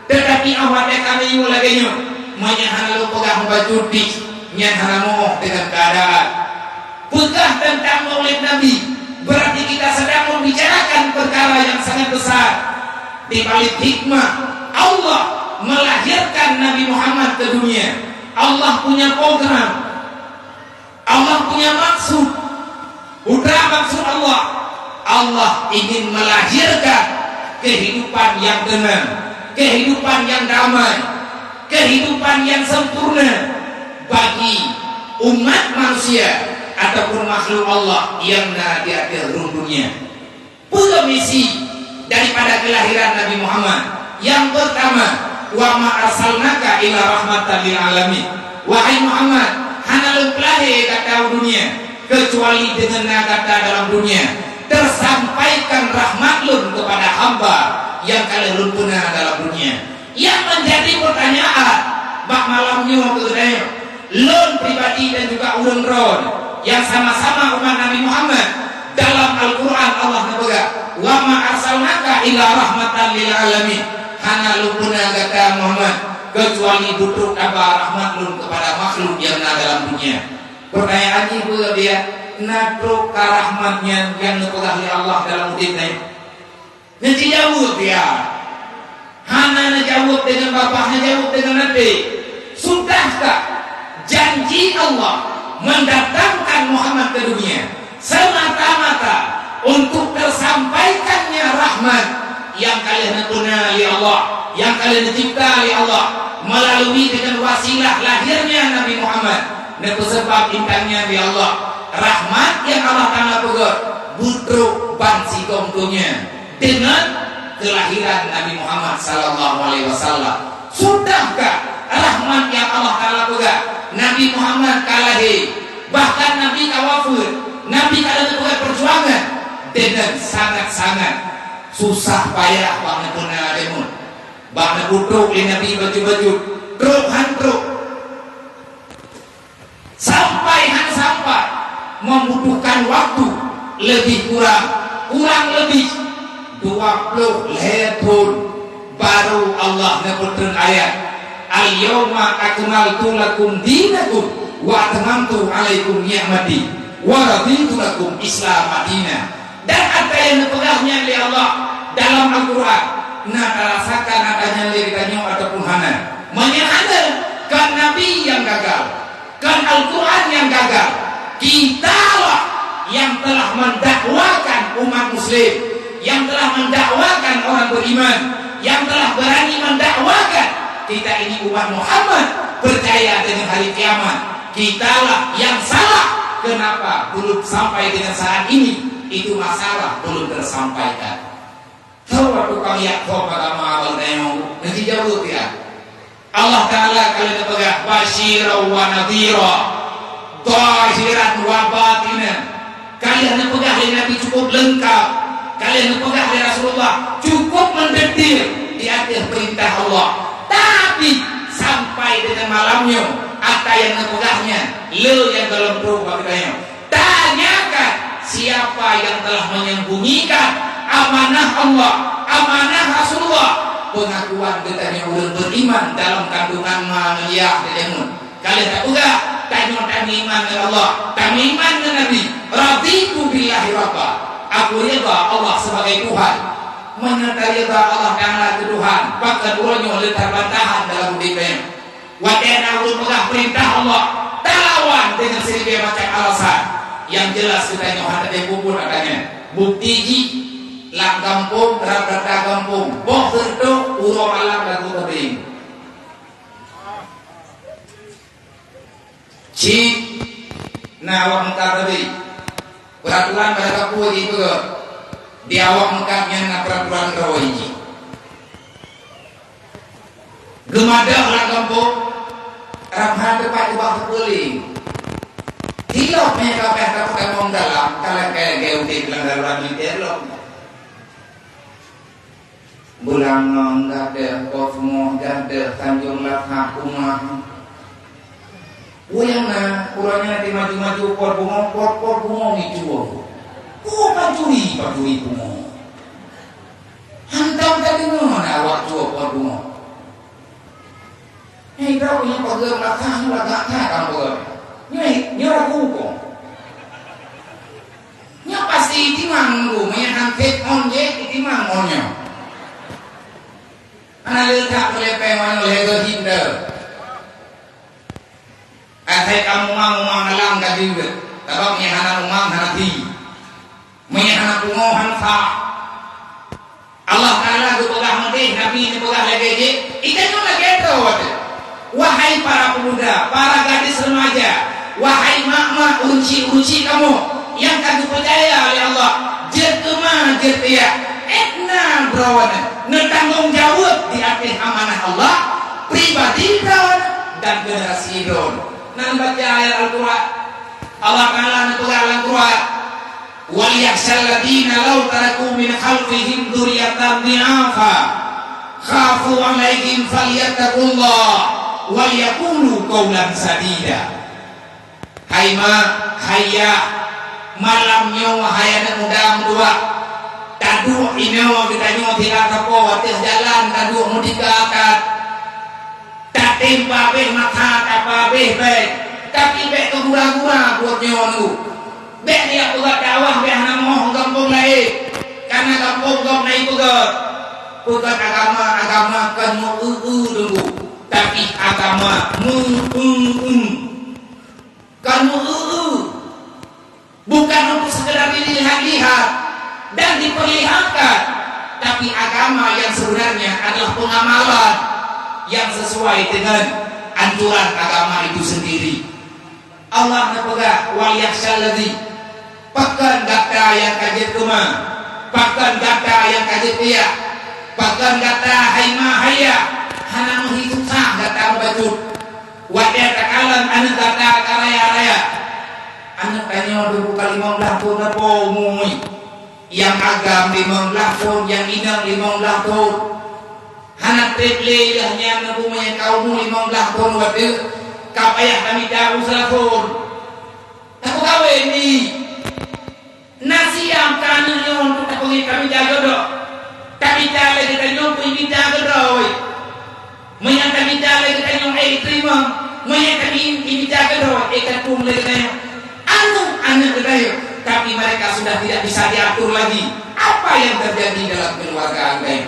Teutapi 'oh watèe kami nyoe lagèe nyoe, meunyoe hana lôn peugah meubacut pih, nyan hana moh deungon keuadaan. Peugah teuntang Maulid Nabi, berarti kita sedang membicarakan perkara yang sangat besar. Di balik hikmah, Allah melahirkan Nabi Muhammad ke dunia. Allah punya program. Allah punya maksud. Putra maksud Allah. Allah ingin melahirkan kehidupan yang tenang, kehidupan yang damai, kehidupan yang sempurna bagi umat manusia ataupun makhluk Allah yang na di ateueh rhueng dunia. Peue misi daripada kelahiran Nabi Muhammad? Yang pertama, "Wa ma arsalnaka illa rahmatan lil alamin." Wahai Muhammad, hana lôn peulahé gata u dunia kecuali deungon na gata dalam dunia, tersampaikan rahmat lôn kepada hamba nyang ka lheueh lôn peuna dalam dunia. Yang menjadi pertanyaan bak malam nyoe keu geutanyoe, Lôn pribadi dan juga ureuëng droe nyang sama-sama umat Nabi Muhammad, dalam Al-Quran Allah neupeugah, "Wa ma arsalnaka illa rahmatan lil alamin." Hana lôn peuna gata Muhammad, keucuali beutrok haba rahmat lôn keupada makhluk nyang na dalam dunia. Peurtanyaan jih peue, na trok ka rahmat nyan nyang neupeugah lé Allah dalam udeb nyoe? Neujijaweueb ya. Hana neujaweueb deungon babah, neujaweueb deungon até. Sudahkah janji Allah mendatangkan Muhammad ke dunia semata-mata untuk tersampaikannya rahmat yang ka lheueh neupeuna lé Allah, yang ka lheueh neucipta lé Allah melalui dengan wasilah lahirnya Nabi Muhammad, neupeuseubab intannya lé Allah. Rahmat yang Allah Taala peugöt beutrok ban sigom donya deungon kelahiran Nabi Muhammad sallallahu alaihi wasallam. Sudahkah rahmat yang Allah Taala peugah, Nabi Muhammad ka lahé, bahkan Nabi ka wafeuet, Nabi ka lheueh peugah perjuangan deungon sangat-sangat susah payah bak neupeuna deungon, bak neupeutrok lé Nabi bacut-bacut, trok han trok. Sampai han sampai, membutuhkan waktu lebih kurang, kurang lebih dua puluh lhèe thôn, baru Allah neupeutrön ayat, "Al-yauma akmaltu lakum dinakum wa atmamtu alaikum ni'mati wa raditu lakum Islam madina." Dan ata nyang neupeugah nyan lé Allah dalam Al-Quran, na tarasakan ata nyan lé geutanyoe ataupun hana. Meunyoe hana, kon Nabi nyang gagal, kon Al-Quran nyang gagal. Kitalah yang telah mendakwakan umat muslim, yang telah mendakwakan orang beriman, yang telah berani mendakwakan kita ini umat Muhammad percaya dengan hari kiamat. Kitalah yang salah. Kenapa belum sampai dengan saat ini? Itu masalah belum tersampaikan. Tho watèe tukang yak tho agama awak tanyoe, neujijaweueb ya. Allah Taala ka lheueh neupeugah, "Basyiran wa nadhira, zahiran wa batinan." Ka lheueh neupeugah lé Nabi cukup leungkap, ka lheueh neupeugah lé Rasulullah cukup mendetil di ateueh peurintah Allah. Tapi sampai deungon malam nyoe, ata nyang neupeugah nyan le nyang gohlom trok bak geutanyoe. Tanyakan siapa yang telah menyembunyikan amanah Allah, amanah Rasulullah. Pengakuan geutanyoe ureuëng beriman dalam kandungan ma mulia teudeungon. Ka lheueh tapeugah, tanyoe tameuiman ngon Allah, tameuiman ngon Nabi. Raditu billahi rabba. Aku rida Allah sebagai Tuhan. Meunyoe tarida Allah Taala keu Tuhan, pakon uroe nyoe le tabantahan dalam udeb nyoe. Watèe na ureuëng peugah peurintah Allah, talawan deungon siribèe macam alasan. Nyang jelas geutanyoe hana teupeue buet ata nyan. Bukti jih, lam gampông, rab-rab gampông, boh seureutoh uroe malam lagu teubieng. Cit na awak meukat teubieng. Peuraturan bak kampung jipeugah, di awak meukat nyan na peuraturan droe jih. Geumadöh lam gampông, rab hana teupat ubak teupeue lé. Tilok mé ka payah tapeutamong dalam, ka lagèe-lagèe udeb lam darurat militer lom. Beulangöng gadöh, Pos Bungoh gadöh, Tanjong Lathah, Umah. Peue nyang na, uroe nyan di maju-maju Pos Bungoh, Pos, Pos Bungoh micuwoe. Peue pancuri, pancuri bungoh. Hantom tadeungoe na awak cuwoe Pos Bungoh. Hei, droe nyoe pageue lagak, lagak that kamoe. Nyoe, nyoe ragu ko. Nyoe pasti itimang nunggu, meunyo han trép on jih, itimang on nyoe. Hana le that peuleupée ngon lhèe geuh hindeu. Asai ka mumang-mumang malam ka jeuet, sabab nyan hana mumang hana thi. Meunyo hana pungoh hana sah. Allah Taala geupeugah meudeh, Nabi neupeugah lagèe jih, i tanyoe lagèe droe watèe. Wahai para pemuda, para gadis remaja, wahai mak-mak, ureueng chik-ureueng chik kamoe nyang ka geupeucaya lé Allah, jeuet keu ma, jeuet keu yah, ék na droeneuh neutanggong jaweueb di ateueh amanah Allah, pribadi droeneuh dan generasi droeneuh. Nan baca ayat Al-Quran, Allah Taala neupeugah lam Quran, "Wal yakhshal ladzina law taraku min khalfihim dzurriyyatan dhi'afa khafu 'alaihim falyattaqullah Wal yaqulu qaulan sadida. Hai ma, hai yah, malam nyoe hai aneuk muda meudua, taduek inoe geutanyoe sira sapo ateueh jalan taduek meutika that. Tatem pabéh mata, tapabéh bée, tapi bék keu gura-gura buet nyoe nunggu. Bék neujak peugét dakwah bék hana moh gampông laén, kareuna gampông gob na ipeugét. Peugét agama, agama kon meu-eu-eu nunggu, tapi agama meu-eu-eu. Kon meu-eu-eu. Bukan untuk sekedar dilihat-lihat dan diperlihatkan, tapi agama yang sebenarnya adalah pengamalan yang sesuai dengan anjuran agama itu sendiri. Allah neupeugah, "Wal yakhsyal ladzi," pakon gata nyang ka jeuet keumah, pakon gata nyang ka jeuet piah, pakon gata hai ma hai yah, hana meuhi susah gata meubacut. Watée takalon aneuk gata ka raya-raya, aneuk tanyoe dua bukan limong blaih thon sapo umu, nyang agam limong blaih thon, nyang inong limong blaih thon. Hana treb lé lheueh nyan neupeue meunyoe ka umu limong blaih thon watée ka payah tamita u seulathon. Tapeukawen di. Na siam ka aneuk nyoe untuk tapeugét tamita jodoh. Tamita lé geutanyoe peue mita keudroe. Meunyoe tamita lé geutanyoe, eh, teurimong. Meunyoe tamita keudroe, eh, tatung lé geutanyoe. Aneuk, aneuk geutanyoe. Tapi mereka sudah tidak bisa diatur lagi apa yang terjadi dalam keluarga geutanyoe.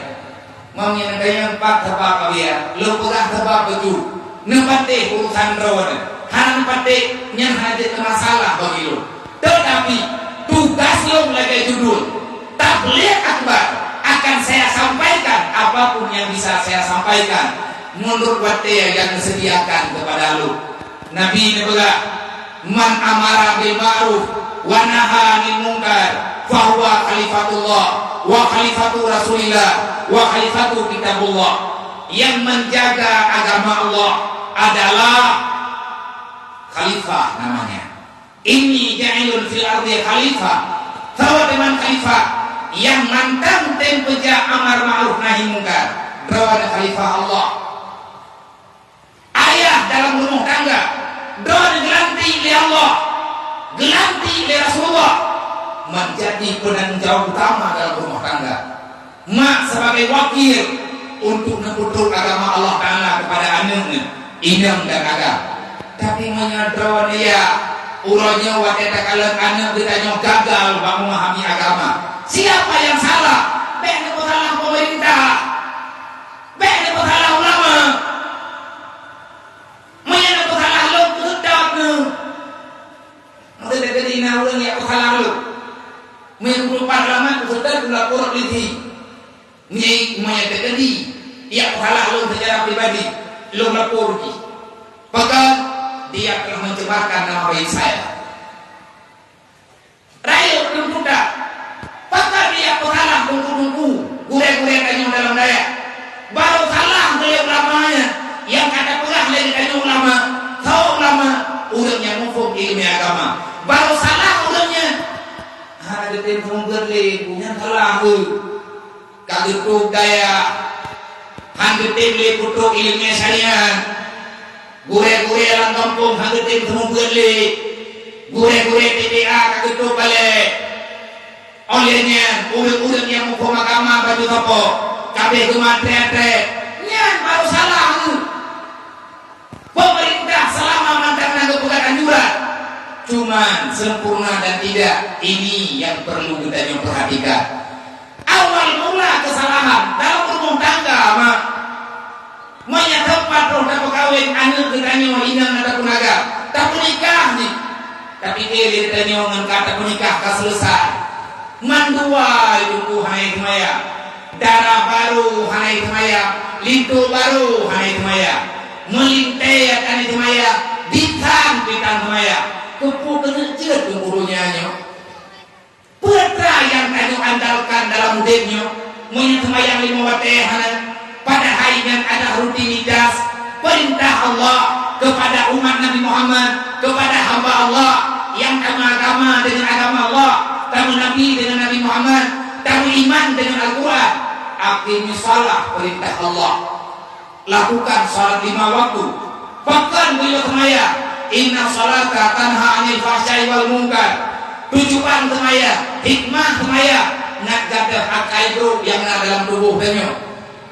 Meunyoe geutanyoe pat sabab abian, lôn peugah sabab beutôi. Neupatéh urusan droeneuh. Hana neupatéh, nyan hana jeuet keu masalah bagi lôn. Teutapi, tugas lôn lagée judul, tabligh akbar, akan saya sampaikan apapun yang bisa saya sampaikan menurut watée yang disediakan kepada lôn. Nabi neupeugah, "Man amara bil ma'ruf wa naha 'anil munkar, fahuwa khalifatullah, wa khalifatu Rasulillah, wa khalifatu kitabullah." Yang menjaga agama Allah adalah khalifah namanya. "Inni ja'ilun fil ardi khalifah." Saboh teuma khalifah nyang mantong tem peujak amar ma'ruf nahi mungkar. Droeneuh khalifah Allah. Ayah dalam rumah tangga, droeneuh geulantik lé Allah, geulantik lé Rasulullah, menjadi penanggung jawab utama dalam rumah tangga. Mak sebagai wakil untuk neupeutrok agama Allah Taala kepada aneuk nyan, inong dan agam. Tapi meunyoe droeneuh ya, uroe nyoe watée takalon aneuk geutanyoe gagal bak memahami agama, siapa yang salah? Bék neupeusalah pemerintah, bék neupeusalah ulama. Meunyoe neupeusalah lôn, peuseudot neuh. Maksud teukeudi na ureuëng nyang peusalah lôn. Meunyoe ulôn parlamen, peuseudot ulôn lapor polisi. Meunyoe, meunyoe teukeudi nyang peusalah lôn secara pribadi, lôn lapor jih. Pakon dia telah mencemarkan nama baik saya. Rayeuk lôn tutoe, pakon nyang peusalah teungku-teungku, gurée-gurée tanyoe dalam dayah. Barô salah lé ulama nyan, nyang ka tapeugah lé geutanyoe ulama, soe ulama, ureuëng nyang muphom iéleumé agama. Barô salah ureuëng nyan, hana geutem seumeubeuet lé, nyan salah, eh. Ka geutôb dayah, han geutem lé peutrok iéleumé syariat. Gurée-gurée lam gampông han geutem seumeubeuet lé. Gurée-gurée T T A ka geutôb balée. Óh lheueh nyan, ureuëng-ureuëng nyang muphom agama baju sapo, ka abéh geumaté-até. Nyan barô salah tu. Pemerintah selama mantong na geupeugah anjuran, cuman sempurna dan tidak, ini yang perlu geutanyoe perhatikan. Awal mula kesalahan dalam rumah tangga, mak. Meunyoe teumpat roh tapeukawen aneuk geutanyoe inong ataupun agam, tapeunikah jih. Tapi lé geutanyoe ngon ka tapeunikah ka seuleusoe. Mandua ibu hana teumaya. Dara barô hana teumaya, linto barô hana teumaya, meulintée hana teumaya, bisan pih tan teumaya. Keupeue keuneuk jeuet keu gurée nyoe? Peue atra nyang tanyoe andalkan dalam udeb nyoe? Meunyoe seumayang lima watée hana, padahai nyan adalah rutinitas perintah Allah kepada umat Nabi Muhammad, kepada hamba Allah nyang tameuagama dengan agama Allah, tameunabi dengan Nabi Muhammad, tameuiman dengan Al-Quran. Aqimis shalah, perintah Allah. Lakukan salat lima waktu. Pakon geuyue seumayang? Inna sholata tanha 'anil fahsya'i wal munkar. Tujuan seumayang, hikmah seumayang, ngat gadôh akai brôk nyang na dalam tuboh tanyoe.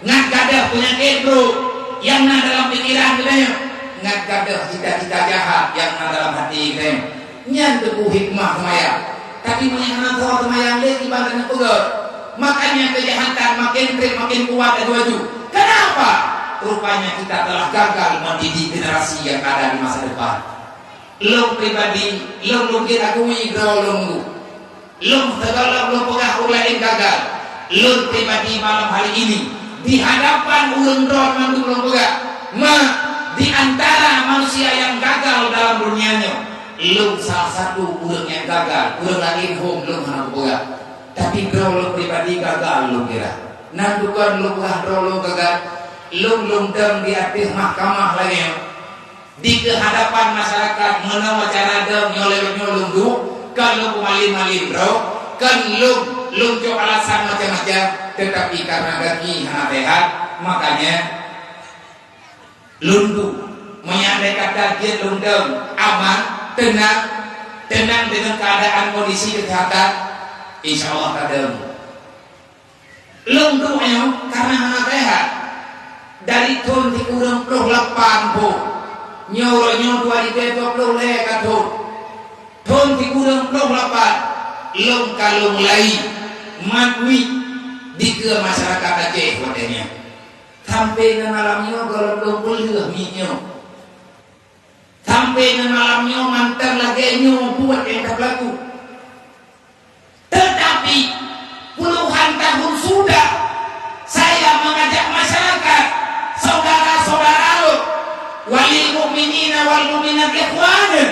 Ngat gadôh peunyakét brôk nyang na dalam pikeran geutanyoe, ngat gadôh cita-cita jahat nyang na dalam até geutanyoe. Nyan teupeu hikmah seumayang. Tapi meunyoe hana tho seumayang lé, kiban taneuk peugét. Makanya kejahatan makin trép makin kuat laju-laju. Kenapa? Rupanya kita telah gagal mendidik generasi yang ada di masa depan. Lôn pribadi, lôn lôn akui droe lôn. Lôn sigohlom lôn peugah ureueng laén gagal. Lôn pribadi malam hari ini, di hadapan ureueng droe mandum lôn peugah, ma, di antara manusia nyang gagal dalam dunia nyoe, lôn salah satu ureueng nyang gagal, ureueng laén hom lôn hana kupeugah. Tapi droe lôn pribadi gagal lôn kira. Nan dukon lôn peugah droe lôn gagal, lôn lôn dong di ateueh mahkamah lagée nyoe. Di keuhadapan masyarakat meunoe cara dong nyoe lewat nyoe lôn duek, kon lôn peumalém-malém droe, kon lôn, lôn cok alasan macam-macam, tetapi karena gaki hana sehat, makanya lôn duek. Meunyoe andai kata jeuet lôn dong aman, teunang, teunang deungon keuadaan kondisi kesehatan, insya Allah ka dong. Lôn duek nyoe karena hana sehat. Dari thon sikureueng ploh lapan boh, nyoe uroe nyoe dua ribèe dua ploh lhèe ka thon. Thon sikureueng ploh lapan, lôn ka lôn mulai mat miet dikeue masyarakat Aceh watèe nyan. Sampai ngon malam nyoe gohlom lôn peulheueh miet nyoe. Sampai ngon malam nyoe mantong lagèe nyoe buet nyang tapeulaku. Tetapi, puluhan tahun sudah saya mengajak masyarakat, saudara-saudara lôn, walil mu'minina wal mu'minat ikhwana,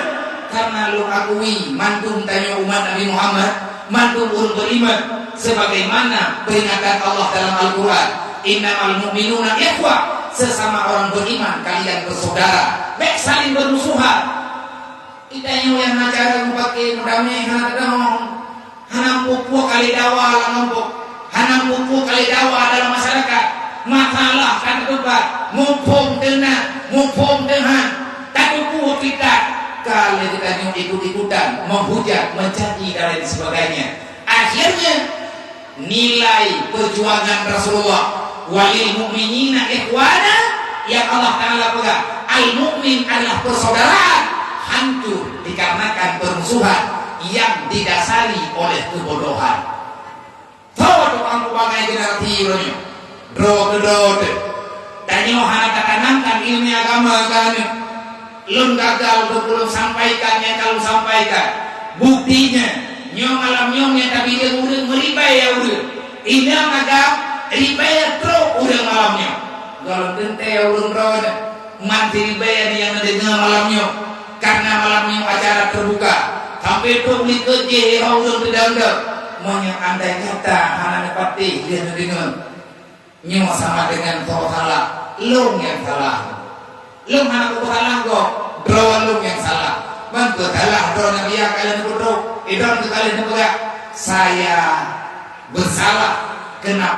karena lôn akui mandum tanyoe umat Nabi Muhammad, mandum ureueng beriman, sebagaimana peringatan Allah dalam Al-Quran, "Innamal mu'minuna ikhwah," sesama orang beriman kalian bersaudara, bèk saling bermusuhan. Geutanyoe nyang na cara meupaké meudamé hana teudeungoe, hana muphom ka lé dawa lam gampông, hana muphom ka lé dawa dalam masyarakat. Masalah ka teutobat, muphom teuna, muphom teuhan, tateupeue fitnah, ka lé geutanyoe ikut-ikutan, menghujat, mencaci dan lain sebagainya. Akhirnya, nilai perjuangan Rasulullah, "Walil mu'minina ikhwana," yang Allah Ta'ala peugah, al-mu'min adalah persaudaraan, hancur dikarenakan permusuhan yang didasari oleh kebodohan. Tho tukang peubangai generasi uroe nyoe. Droe keu droe teuh. Tanyoe hana tatanamkan ileumèe agama keu aneuk. Lôn gagal untuk ulôn sampaikan nyang ka lôn sampaikan. Buktinya, nyoe malam nyoe nyang tabideung ureueng meuribèe ya ureueng. Inong agam ribèe trok ureueng malam nyoe. Gohlom teuntèe ureueng droeneuh. Man siribèe nyang neudeungoe malam nyoe. Karena malam nyoe acara terbuka. Sampai trok likot jih ureueng teudong-dong. Meunyoe andai kata hana neupatéh lheueh neudeungoe. Nyoe sama dengan droe salah, lôn nyang salah. Lôn hana kupeue salah gob, droe lôn nyang salah. Meunyoe salah droe Nabi ka lheueh neupeudroe, idong ka lheueh neupeugah, "Saya bersalah, kenapa